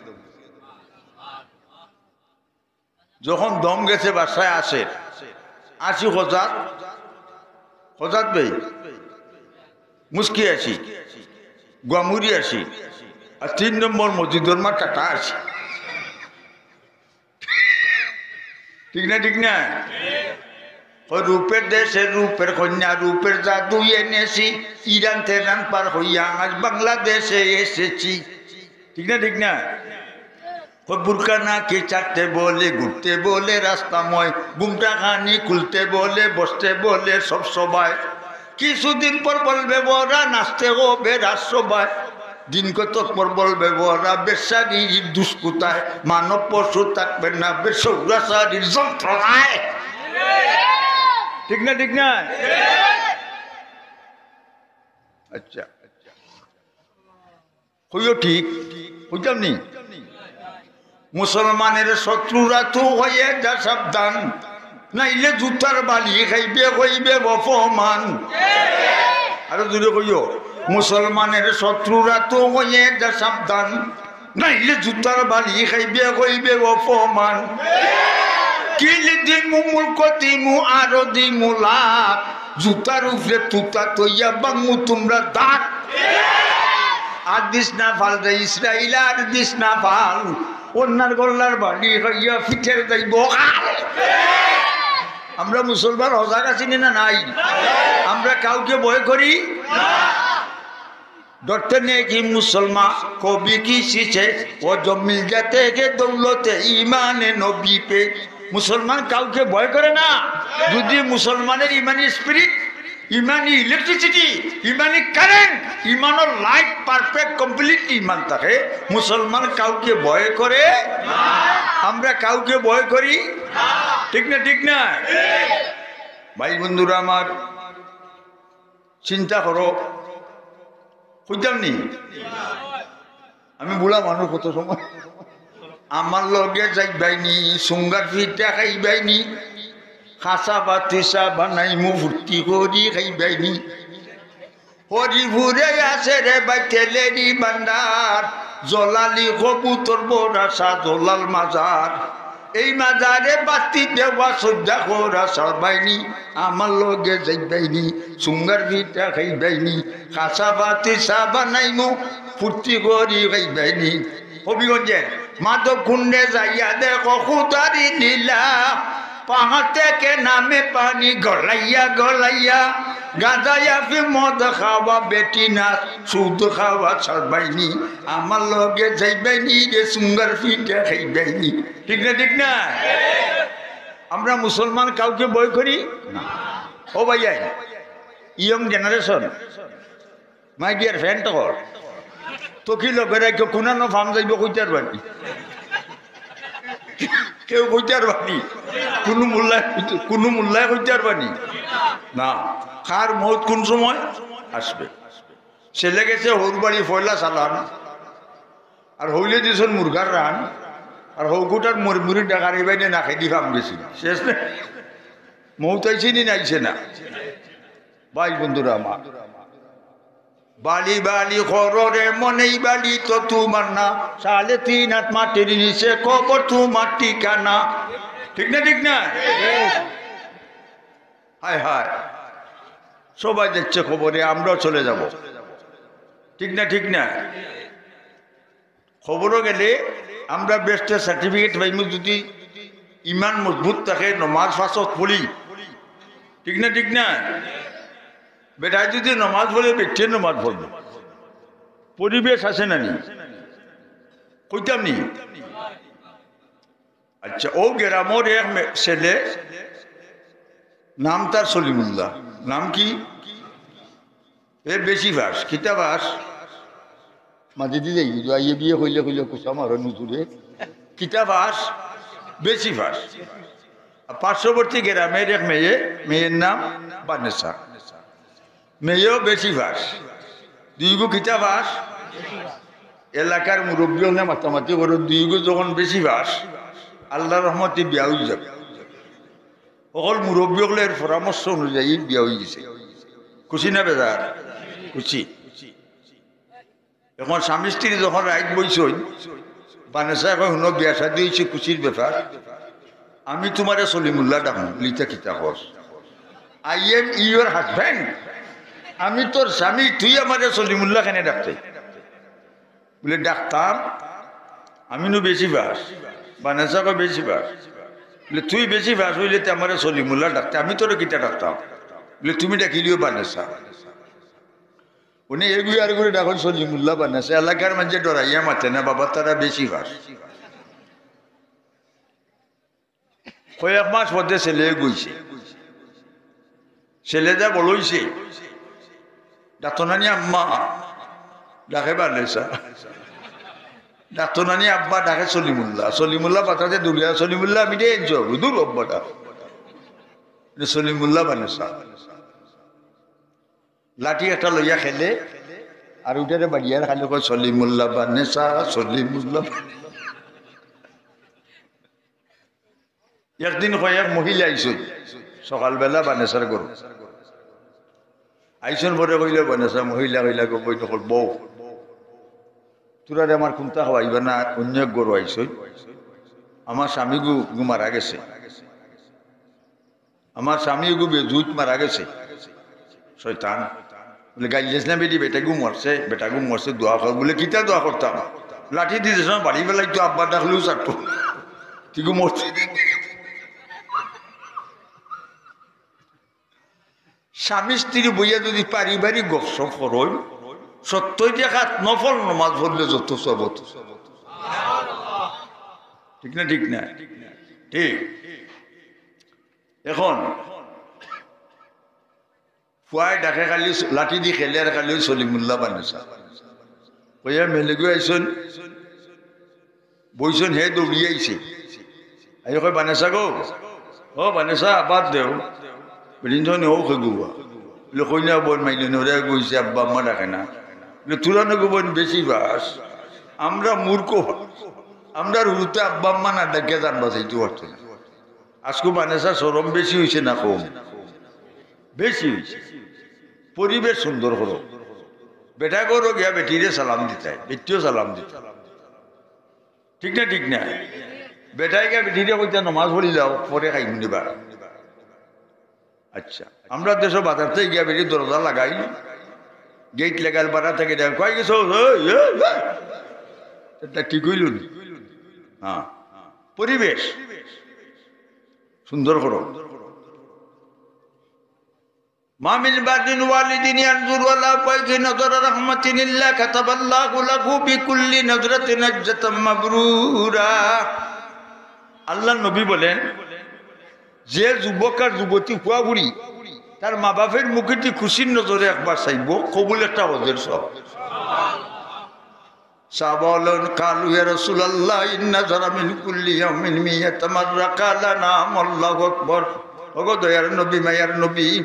যখন দম গেছে, বাদশায় আসে, আসি খোজাত, খোজাত বেই, মুস্কি আসি, গুয়ামুরি আসি, আর তিন নম্বর মসজিদর মা টাটা আসি। ঠিক না, ঠিক না? "ও রূপের দেশে রূপের কন্যা, রূপের জাদু এনেছি, ইরান তেরান পার হইয়া আজ বাংলাদেশে এসেছি।" ঠিক না, ঠিক না? "ও বুরকা নাকি ছাড়তে বলে, ঘুরতে বলে রাস্তাময়, ঘুমটা খানি খুলতে বলে, বসতে বলে সব সভায়। কিছুদিন পর বলবে ওরা নাচতে হবে রাজসভায়। দিন কতক পর বলবে ওরা বেশারির দুষ্কৃতায়, মানব পশু থাকবে না বেসৌরাচারীর যন্ত্রণায়।" ঠিক না, ঠিক না? আচ্ছা, কইও ঠিক, কইতাম নি? মুসলমানের শত্রুরা তো হয়ে যা সাবধান, নাইলে জুতার বালি খাইবে, হইবে অপমান। আরো জোরে কইও, মুসলমানের শত্রুরা তো হয়ে যা সাবধান, নাইলে জুতার বালি খাইবে, হইবে অপমান। কিল দিমু, মুলক দিমু, আরো দিমু লাত। জুতার উপরে তুতা তইয়া বাংমু তোমরা দাঁত। আর দিস না ফাল রে ইসরাইল, আর দিস না ফাল। অন্যার গল্লার বাড়ি হইয়া ফিটের যাইব। আমরা মুসলমান হজাগ আছি নি না নাই? আমরা কাউকে ভয় করি? ডরতে নেই কি মুসলমান কবি কি শিখে? ও জমিল যাতে গে দৌলতে ইমানে নবী পে। মুসলমান কাউকে ভয় করে না। যদি মুসলমানের ইমানি স্পিরিট, ইমানি ইলেকট্রিসিটি, ইমানি কারেন্ট, ইমানর লাইট পারফেক্ট কমপ্লিট ইমান থাকে, মুসলমান কাউকে ভয় করে? আমরা কাউকে ভয় করি? ঠিক না, ঠিক না? ভাই বন্ধুরা আমার, চিন্তা করো, কইতাম নি? আমি বুড়া মানুষ, কত সময় আমার লগে যাইবাইনি, সুঙ্গার ফিটা খাইবাইনি, খাসা পাতি চা বানাইমু ফুর্তি করি খাইবাইনি। হরিপুরে আছে রে ভাই তেলেরি ভান্ডার, জলালি কবুতর বড়াসা জলাল মাজার। এই মাজারে বাতি দেওয়া সজ্জা করা সারবাইনি, আমার লগে যাইবাইনি, সুঙ্গার ফিটা খাইবাইনি, খাসা পাতি চা বানাইমু ফুর্তি করি খাইবাইনি। হবিগঞ্জের মাধবকুণ্ডে যাইয়া দেখো খুদারি লীলা, পাহাড় থেকে নামে পানি গলাইয়া গলাইয়া, গাঁজা আফিম মদ খাওয়া বেটি না সুদ খাওয়া ছাড়বাইনি, আমার লগে যাইবাইনি রে সুঙ্গার ফিটা খাইবাইনি। ঠিক না, ঠিক না? আমরা মুসলমান কাউকে ভয় করি না। ও ভাই, young generation, my dear friend, তখন তো কি লগে রাখো, কুনানো ফাম যাইব কইতার বানি, কেউ কইতার বানি, কোনো মোল্লায়, কোনো মোল্লায় কইতার বানি না। কার মউত কোন সময় আসবে? ছেলে গেছে হউর বাড়ি পয়লা চালান, আর হইলে দিছন মুরগার রান, আর হউকুটার মরিমুরি ডাকার এই বাইনে নাকেদি ফাম গেছিল। শেষ না, মউত আইছে নি নাইছে না? ভাই বন্ধুরা আমার, বালি বালি কররে মনেই বালি তো তোমার না, সাড়ে তিন হাত মাটির নিচে কবর তোমার ঠিকানা। ঠিক না, ঠিক না? হায় হায়, সবাই দেখছে খবরে, আমরাও চলে যাব। ঠিক না, ঠিক না? খবরও গেলে আমরা বেহেস্তের সার্টিফিকেট পাইমু যদি ইমান মজবুত থাকে, নমাজ পাঁচ ওয়াক্ত পড়ি। ঠিক না, ঠিক না? বেটায় যদি নমাজ পড়ে, বেটিয়ে নমাজ পড়বে। পরিবেশ আছে না নি? কইতাম নি? আচ্ছা, ও গ্রামর এক মে-, ছেলে, নাম তার সলিমুল্লাহ। নাম কি? এ বেশি ফাঁস। কিতা ফাঁস? মাঝে দিয়ে যাই, কিন্তু আইয়ে বিয়ে কইলে কইলে কুসা মারো নুতুরে। কিতা ফাঁস? বেশি ফাঁস। আর পার্শ্ববর্তী গ্রামের এক মেয়ে, মেয়ের নাম বানেসা। মেয়েও বেশি ফাঁস। দুইগু কিতা ফাঁস? এলাকার মুরব্বী হলে মাতামাতি করো, দুইগু যখন বেশি ফাঁস, আল্লাহর রহমতে বিয়া হয়ে যাবে। সকল মুরব্বী হকলের পরামর্শ অনুযায়ী বিয়া হয়ে গেছে। খুশি না বেজার? খুশি। এখন স্বামী স্ত্রী যখন রাইত বইছইন, বানেসা কয়, "হুনো, বিয়া শাদী হইছে, খুশির ব্যাপার, আমি তোমারে সলিমুল্লাহ ডাকমু।" লিতা কিতা কস? "I am your husband, আমি তোর স্বামী, তুই আমারে সলিমুল্লাহ কেনে ডাকতে?" বলে, "ডাকতাম, আমি নু বেশি ফাঁস।" বানেসা কয়, "বেশি ফাঁস?" বলে, "তুই বেশি ফাঁস হইলে তে আমারে সলিমুল্লাহ ডাকতে, আমি তোরে কিতা ডাকতাম?" বলে, "তুমি ডাকিলিও বানেসা।" উনি এগু আর করে ডাকইন সলিমুল্লাহ বানেসা। এলাকার মাঝে ডরাইয়া মাতে না, বাবা, তারা বেশি ফাঁস। কয়েক মাস মধ্যে ছেলে গইছে, ছেলে যা বড় হইছে, ডাকতো নানি আম্মা, ডাকে বানেসা। ডাকতো নানি আব্বা, ডাকে সলিমুল্লাহ। সলিমুল্লাহ পাঠাতে দুলিয়া, "সলিমুল্লাহ, আমি রে এনজো, দূর আব্বা ডাক।" সলিমুল্লাহ বানেসা। লাঠি একটা লইয়া খেলে, আর উঠারে বাড়িয়ার খালি কয়, "সলিমুল্লাহ বানেসা, সলিমুল্লাহ বানেসা।" একদিন কয় এক মহিলা আইছইন, সকালবেলা বানেসার ঘরো। আইছইন পরে কইলে, বানেসা, মহিলা কইলা, "গো বইন অকল, বউ, তোরারে আমার কুন্তা খাওয়াইবা না, অন্য এক ঘরো আইছইন। আমার স্বামী গু, গু মারা গেছে।" আমার স্বামী এগু বেজুত মারা গেছে। শয়তান। বলে, "গাইল্লাস না বেটি, বেটাগু মরছে, বেটাগু মরছে, দোয়া কর।" বলে, "কিতা দোয়া করতাম? লাঠি দিতে সময় বাড়ি বেলাই তো আব্বা ডাকলেও ছাড়তো। তুই গু মরছে।" স্বামী স্ত্রী বইয়া যদি পারিবারিক গপসপ করইন, সত্তইর রাকাত নফল নমাজ পড়লে যত সব অইতো। ঠিক না, ঠিক না? ঠিক। এখন পুয়ায় ডাকে খালি লাঠি দি খেলে আর খালি ওই সলিমুল্লাহ বানেসা। কইয়া মেলেগু আইছইন, বইছইন, হে দৌড়ি আইছে। আইয়া কয়, "বানেসা গো, ও বানেসা, বাদ দেও।" বেটিন যখন ও খেগুয়া। বলে, "কই না বোন মাইলে নরে গইছে, আব্বা আম্মা ডাকে না।" বলে, "তোরা নাকি বোন বেশি ফাঁস, আমরা মূর্খ ফাঁস।" আমরার হুরুতে আব্বা আম্মা না ডাকিয়া জান বাঁচাইতে পারতো না। আজকু মানেসা শরম বেশি অইছে না কম? বেশি অইছে। পরিবেশ সুন্দর করো। বেটা ঘরো গিয়া বেটিরে সালাম দিতায়, বেটিও সালাম দিতায়। ঠিক না, ঠিক না? বেটায় গিয়া বেটিরে কইতা, "নমাজ পড়ি যাও, পরে খাইমুনে বা।" আচ্ছা, আমরা দেশো বাজার থাকি গিয়া বেটি দরজা লাগাইল, গেইট লাগাইল, বারা থাকি দেয়, "কই গেছো? এই, এই, এই।" এটা ঠিক অইল নি? হ্যাঁ, পরিবেশ সুন্দর করো। ما من بر والد ينظر ولا والدة نظر رحمة إلا كتب الله له بكل نظرة حجة مبرورة। আল্লাহর নবী বলেন, যে যুবক আর যুবতী ফুয়া ফুড়ি তার মা বাপের মুখেদি খুশির নজরে একবার চাইবো, কবুল একটা হজের সওয়াব। সাহাবা বলেন, قالوا يا رسول الله إن نظر من كل يوم مئة مرة। قال نعم، الله أكبر। ওগো দয়ার নবী, মায়ার নবী,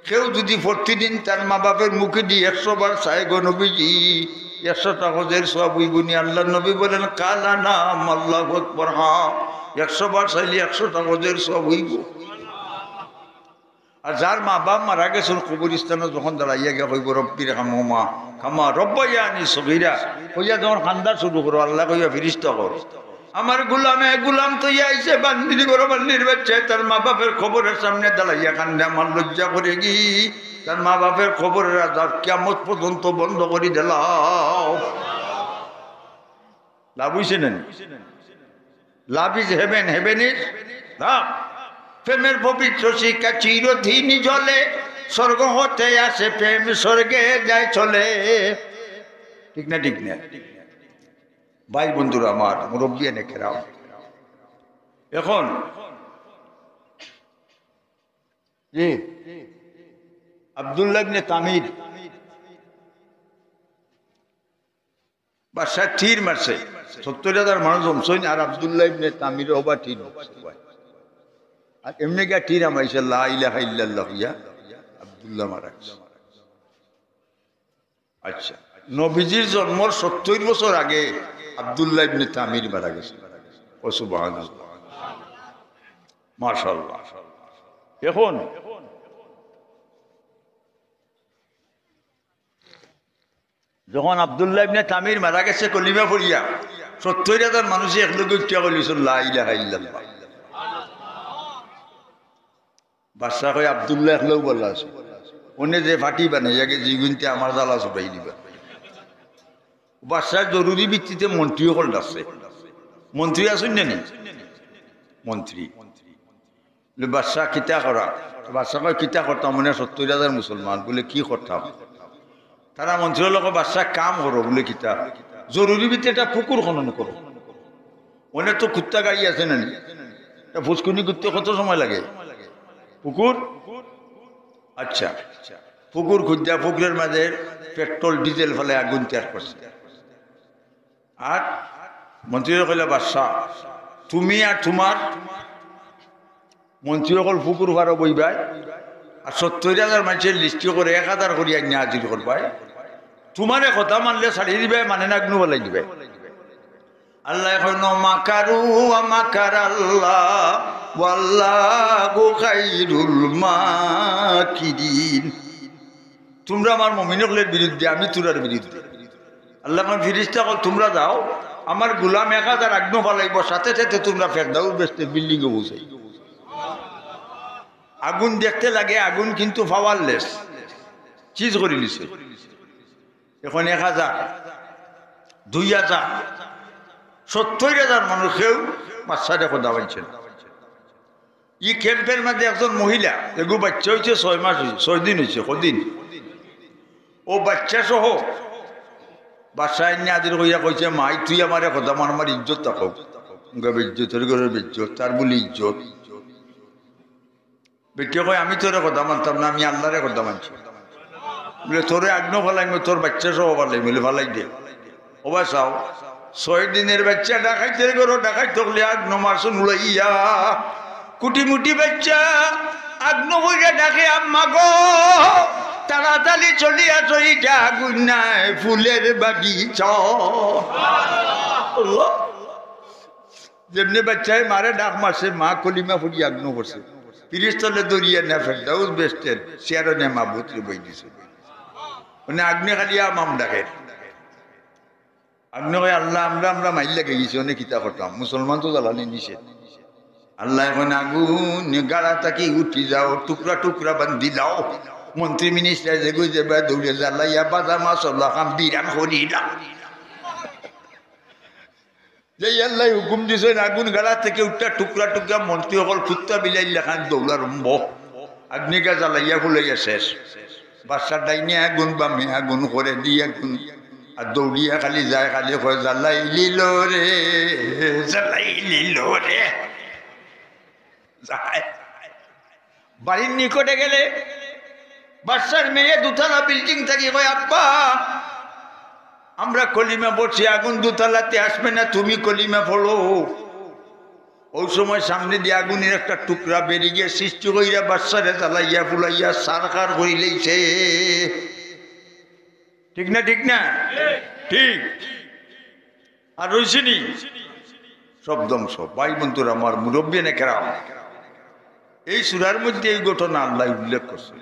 কেউ যদি প্রতিদিন তার মা বাপের মুখেদি একশো বার চায় গো নবীজি, একশোটা হজের সওয়াব অইবো নি? আল্লাহর নবী বলেন, قال نعم، الله أكبر, হ্যাঁ, একশো বার চাইলে একশোটা হজের সওয়াব অইবো। আর যার মা বাপ মারা গেছইন, কবরস্থানো যখন দাঁড়াইয়া গিয়া কইবো, "رب ارحمهما كما ربياني صغيرا", কইয়া যখন কান্দা শুরু করো, আল্লায় কইবা, "ফিরিস্তা অকল, আমার গুলামে গুলাম থইয়া আইছে, বান্দির ঘরো বান্দির বাইচ্চায় তার মা বাপের কবরের সামনে দাঁড়াইয়া কান্দে, আমার লজ্জা করেগি, তার মা বাপের কবরের আযাব কিয়ামত পর্যন্ত বন্ধ করি দিলাও।" লাভ অইছে না নি? Love is heaven, heaven is love। প্রেমের পবিত্র শিখা চিরদিন জ্বলে, স্বর্গ হতে আসে প্রেম, স্বর্গে যায় চলে। ঠিক না, ঠিক না? ভাই বন্ধুরা আমার, মুরব্বিয়ানে কেরাম, এখন জি, আব্দুল্লাহ ইবনে তামির বাদশায় তীর মারছে, সত্তইর হাজার মানুষ জমছইন, আর আব্দুল্লাহ ইবনে তামিরে ওবা তীর মারছে। আর এমনে গিয়া তীর হামাইছে, লা ইলাহা ইল্লাল্লাহ কইয়া আব্দুল্লাহ মারা গেছে। আচ্ছা, নবীজির জন্মর সত্তইর বছর আগে আব্দুল্লাহ ইবনে তামির মারা গেছে। ও সুবহানাল্লাহ, মাশাআল্লাহ। এখন যখন আব্দুল্লাহ ইবনে তামির মারা গেছে কলিমা পড়িয়া, সত্তইর হাজার মানুষে একলগে উঠিয়া কইলিছইন, "লা ইলাহা ইল্লাল্লাহ।" বাদশা কয়, "আব্দুল্লাহ একলাউ ভালা আছে, অনে যে পার্টি বানাইয়া গেছে, ইগুইন্তে আমার জ্বালা ছুটাই দিবা।" বাদশায় জরুরি ভিত্তিতে মন্ত্রী অকল ডাকছে। মন্ত্রী আছইন না নি? মন্ত্রী। বলে, "বাদশা, কিতা করা?" বাদশা কয়, "কিতা করতাম, অনে সত্তইর হাজার মুসলমান, বলে, কি করতাম? তারা মন্ত্রী অকলে কয়, 'বাদশা, কাম করো।' বলে, "কিতা?" "জরুরি ভিত্তিতে একটা পুকুর খনন করো, অনে তো কুত্তা গাই আছে না নি, এটা ফুসকুনি করতে কত সময় লাগে?" পুকুর, আচ্ছা, পুকুর খুঁজা, পুকুরের মাঝে পেট্রোল ডিজেল ফালাইয়া আগুন তৈয়ার করছে। আর মন্ত্রীরে কইলা, "বাদশা, তুমি আর তুমার মন্ত্রী অকল পুকুর পাড়ো বইবায়, আর সত্তইর হাজার মানুষের লিস্টি করে এক হাজার করি আনিয়া হাজির করবায়। তুমারে কথা মানলে ছাড়ি দিবায়, মানে না আগুনো ফালাই দিবায়।" আল্লায় কইন, "মাকারু ওয়া মাকারাল্লাহ, ওয়াল্লাহু খাইরুল মাকিরিন।" তুমরা আমার মুমিন অকলর বিরুদ্ধে, আমি তুমরার বিরুদ্ধে। আল্লায় কইন, "ফিরিস্তা অকল তুমরা যাও, আমার গুলাম এক হাজার আগুনো ফালাইবো, সাথে সাথে তুমরা ফেরদাউস বেহেস্তের বিল্ডিংও পৌঁছাই।" আগুন দেখতে লাগে আগুন, কিন্তু পাওয়ারলেস, সিজ করি নিছে। এখন এক হাজার, দুই হাজার, সত্তইর হাজার মানুষ কেউ বাদশারে কথা মানছে না। ই ক্যাম্পের মাঝে একজন মহিলা, এগু বাইচ্চা অইছে, ছয় মাস অইছে, ছয় দিন অইছে, কদিন। ও বাইচ্চা সহ বাদশা আইন্নে হাজির কইয়া কইছে, "মাই, তুই আমারে কথা মান, আমার ইজ্জত থাকউক।" ইজ্জতর ঘরর বেইজ্জত, তার বুলি ইজ্জত। বেটিয়ে কয়, "আমি তোরে কথা মানতাম না, আমি আল্লারে কথা মানছি।" বলে, "তোরে আগুনো ফালাইমু, তোর বাইচ্চা সহ ফালাইমু।" বলে, "ফালাই দে।" ওবা চাও, ছয় দিনর বাইচ্চা ডাকাইতর ঘরো ডাকাইত অকলে আগুনো মারছইন উড়াইয়া। কুটিমুটি বাইচ্চা আগুনো পড়িয়া ডাকে, "আম্মা গো, তাড়াতাড়ি চলি আইসো, ইটা আগুন নায়, ফুলের বাগিচা।" আল্লাহ। যেমনে বাচ্চায় মারে ডাক মারছে, মা কলিমা পড়ি আগুন করছে, ফিরিস্তারে ধরিয়া নিয়া ফেরদাউস বেহেশতের চেয়ারো নিয়া মাবুদরে বই দিছে। মানে আগুনে খালি আমাম ডাকের। আগুনে কয়, "আল্লাহ, আমরা, আমরা মাইর লাগি গেছি, অনে কিতা করতাম? মুসলমান তো জ্বালানি নিষেধ।" আল্লায় কইন, "আগুন, গাড়া থাকি উঠি যাও, টুকরা টুকরা বান্ধিলাও। মন্ত্রী মিনিস্টার যেগু যেবা দৌড়ে জ্বালাইয়া বাজা মাছ অলা খান বিরান করিলাও।" যেই আল্লায় হুকুম দিছইন, আগুন গাড়া থাকি উঠিয়া টুকরা টুকরা মন্ত্রী অকল কুত্তা বিলাইর লাখান দৌড়ারম্ভ। আগুনে গিয়া জ্বালাইয়া ফুলাইয়া শেষ। বাদশার ডাইনে আগুন, বামে আগুন, করেদি আগুন। আর দৌড়িয়া খালি যায়, খালি কয়, "জ্বালাইলিলো রে, জ্বালাইলিলো রে।" যায়। বাড়ির নিকটে গেলে বাদশার মেয়ে দুতলা বিল্ডিং থাকি কয়, "আব্বা, আমরা কলিমা পড়ছি, আগুন দুতলাতে আসবে না, তুমি কলিমা পড়ো।" ওই সময় সামনেদি আগুনের একটা টুকরা বেরিগিয়া সৃষ্টি কইরা বাদশারে জ্বালাইয়া ফুলাইয়া ছারখার করিলাইছে। ঠিক না, ঠিক না? ঠিক। আর রইছে নি? সব ধ্বংস। ভাই বন্ধুরা আমার, মুরব্বিয়ানে কেরাম, এই সূরার মধ্যে এই ঘটনা আল্লায় উল্লেখ করছে।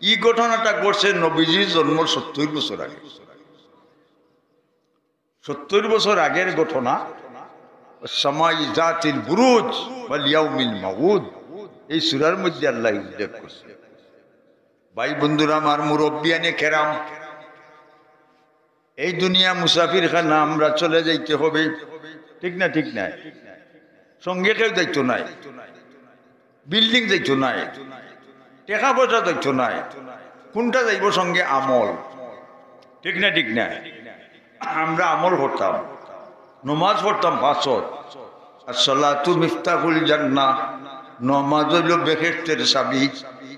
এই ঘটনাটা ঘটছে নবীজির জন্মর সত্তইর বছর আগে। সত্তইর বছর আগের ঘটনা। "ওয়াস সামাই যাতিল বুরুজ ওয়াল ইয়াউমিল মাউউদ", এই সূরার মধ্যে আল্লায় উল্লেখ করছে। ভাই বন্ধুরা আমার, মুরব্বিয়ানে কেরাম, এই দুনিয়া মুসাফিরখানা, আমরা চলে যাইতে হবে, ঠিক না? ঠিক না? সঙ্গে কেউ যাইতো নায়, বিল্ডিং যাইতো নায়, টেকা পয়সা যাইতো নায়, কুনটা যাইবো সঙ্গে? আমল, ঠিক না? ঠিক না? আমরা আমল করতাম, নমাজ পড়তাম পাঁচ ওয়াক্ত। "আসসালাতু মিফতাহুল জান্নাহ", নমাজ অইলো বেহেশতের চাবি,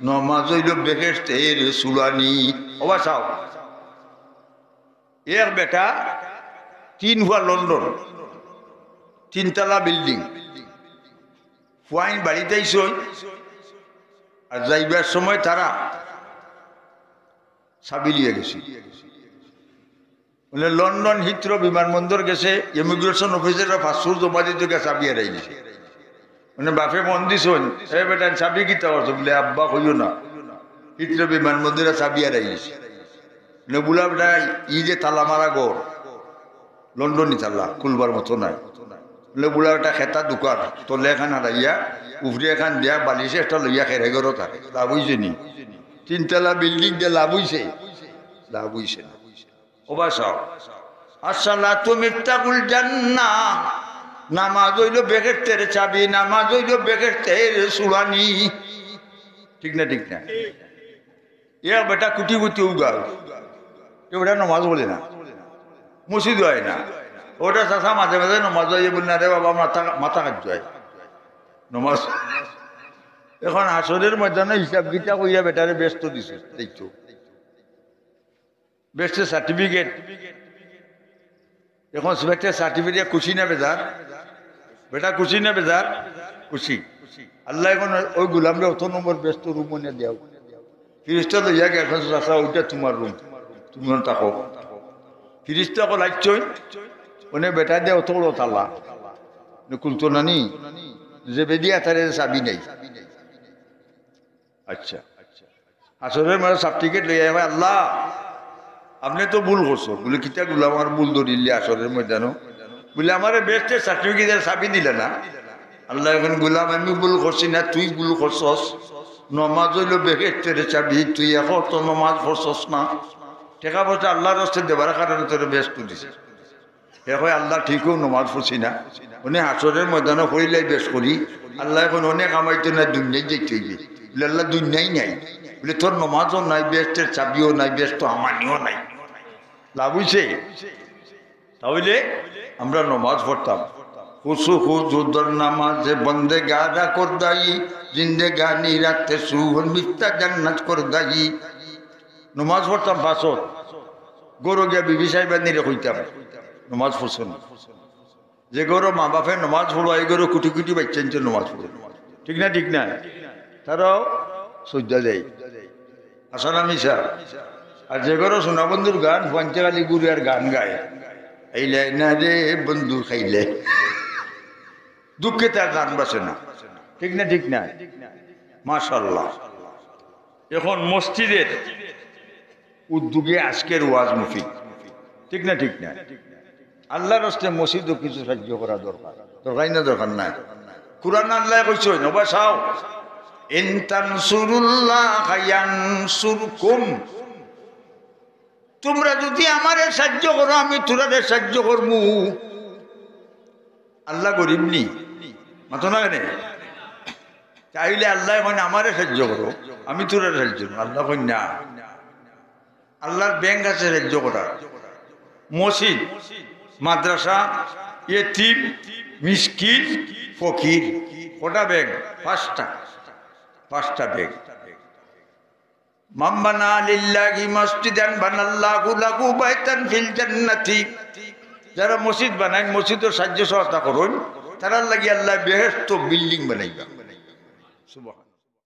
নমাজ অইলো বেহেশতের চুলানি। ওবা চাও, এক বেটা তিন ফুয়া লন্ডন, তিনতলা বিল্ডিং, ফুয়াইন বাড়িত আইছইন, আর যাইবার সময় তারা চাবি লইয়া গেছে। বলে, লন্ডন হিথ্রো বিমানবন্দর গেছে, ইমিগ্রেশন অফিসাররা পাসপোর্ট জমা দিতে গিয়া চাবি হারাই গেছে। মানে বাপে ফোন দিছইন, "এ বেটা, চাবি কিতা করছো?" বলে, "আব্বা, কইও না, হিথ্রো বিমানবন্দরে চাবি হারাই গেছে।" মানে বুলা বেটা, ই যে তালা মারা ঘর, লন্ডনি তালা, খুলবার মতো নাই। বলে বুলা বেটা, খেতা দুকার, তলে এখান হারাইয়া, উপরে এখান দিয়া, বালিশে একটা লইয়া খেরে ঘরো থাকে। লাভ অইছে নি? তিনতলা বিল্ডিং দিয়া লাভ অইছে? লাভ অইছে না। ওবা চাও, "আসসালাতু মিফতাহুল জান্নাহ", নামাজ অইলো বেহেশতের চাবি, নামাজ অইলো বেহেশতের চুলানি। ঠিক না? ঠিক না? এক বেটা কুটিপতি উগার, এ বেটা নমাজ পড়ে না, মসজিদও আয় না। ওটা চাচা মাঝে মাঝে নমাজ আইয়া বলে, "না রে বাবা, মাথা, মাথা কাজ যায় নমাজ।" এখন হাশরের ময়দানে হিসাব কিতাব কইয়া বেটারে বেহেস্তো দিছে, দেখছো? বেহেস্তের সার্টিফিকেট। এখন বেহেস্তের সার্টিফিকেট খুশি না বেজার? বেটা খুশি না বেজার? খুশি। আল্লায় এখন ওই গোলামরে অত নম্বর বেহেস্তো রুম বানাইয়া দেও। ফিরিস্তা লইয়া গেছে, "চাচা, ওইটা তুমার রুম, তুমি অনো থাকো।" ফিরিস্তা অকল আইছইন, অনে বেটা দে অত বড় তালা, অনে খুলতো না নি, যে বেদিয়া তারে চাবি নাই। আচ্ছা, হাশরের মাঝে সার্টিফিকেট লইয়া কয়, "আল্লাহ, আপনে তো ভুল করছো।" বলে, "কিতা গোলাম আমার ভুল ধরিলে হাশরের ময়দানো?" বলে, "আমারে বেহেস্তের সার্টিফিকেটের চাবি দিলা না।" আল্লায় কইন, "গোলাম, আমি ভুল করছি না, তুই ভুল করছস। নমাজ অইলো বেহেস্তের চাবি, তুই এক ওয়াক্ত নমাজ পড়ছস না। টেকা পয়সা আল্লার রাস্তায় দেবার কারণে তোরে বেহেস্তো দিছি।" হে কয়, "আল্লাহ, ঠিকউ নমাজ পড়ছি না, অনে হাশরের ময়দানো পড়িলাই বেশ করি।" আল্লায় কইন, "অনে কামাইতো নায়, দুনিয়াত যাইতে অইবে।" বলে, "আল্লাহ, দুনিয়াই নাই।" বলে, "তোর নমাজও নাই, বেহেস্তের চাবিও নাই, বেহেস্তো হামানিও নাই।" লাভ অইছে? তা অইলে আমরা নমাজ পড়তাম। "খুশু খুজু দর নামাজ বন্দেগারা কর দাই, জিন্দেগানি রাতে সুহন মিফতা জান্নাত কর দাই।" নমাজ পড়তাম পাঁচ ওয়াক্ত। ঘরো গিয়া বিবি সাহেবানিরে কইতাম, "নমাজ পড়ছো না?" যে ঘরো মা বাপে নমাজ পড়ো, এই ঘরো কুটি কুটি বাইচ্চাইন্তে নমাজ পড়ো। ঠিক না? ঠিক না? তারাও সইজদা দেয়। হাসান আমি স্যার। আর যে ঘরো সোনা বন্ধুর গান, ফুয়াইন্তে খালি ঘুরে আর গান গায়, "আইলে না রে বন্ধু খাইলে।" দুঃখে তার জান বাঁচে না। ঠিক না, ঠিক না? মাশাআল্লাহ। এখন মসজিদের উদ্যোগে আজকের ওয়াজ মহফিল, ঠিক না, ঠিক না? আল্লাহর রাস্তায় মসজিদও কিছু সাহায্য করা দরকার, দরকার না, দরকার নাই? কোরআন আল্লাহ কইছইন, ওবা চাও, "ইন তানসুরুল্লাহ ইয়ানসুরকুম।" তোমরা যদি আমারে সাহায্য করো, আমি তোরারে সাহায্য করমু। আল্লাহ গরিব নি? মাতো না কেনে? তাইলে আল্লাহ কইন, "আমারে সাহায্য করো, আমি তোরারে সাহায্য করমু।" আল্লাহ কইন না। আল্লাহর ব্যাংক আছে সাহায্য করার। মসজিদ, মাদ্রাসা, এতিম, মিসকিন, ফকির। কটা ব্যাংক? পাঁচটা। পাঁচটা ব্যাংক। "মান বানা লিল্লাহি মাসজিদান বানাল্লাহু লাহু বাইতান ফিল জান্নাতি।" যারা মসজিদ বানাইন, মসজিদর সাহায্য সহায়তা করইন, তারার লাগি আল্লাহ বেহেশত বিল্ডিং বানাইবা। সুবহান।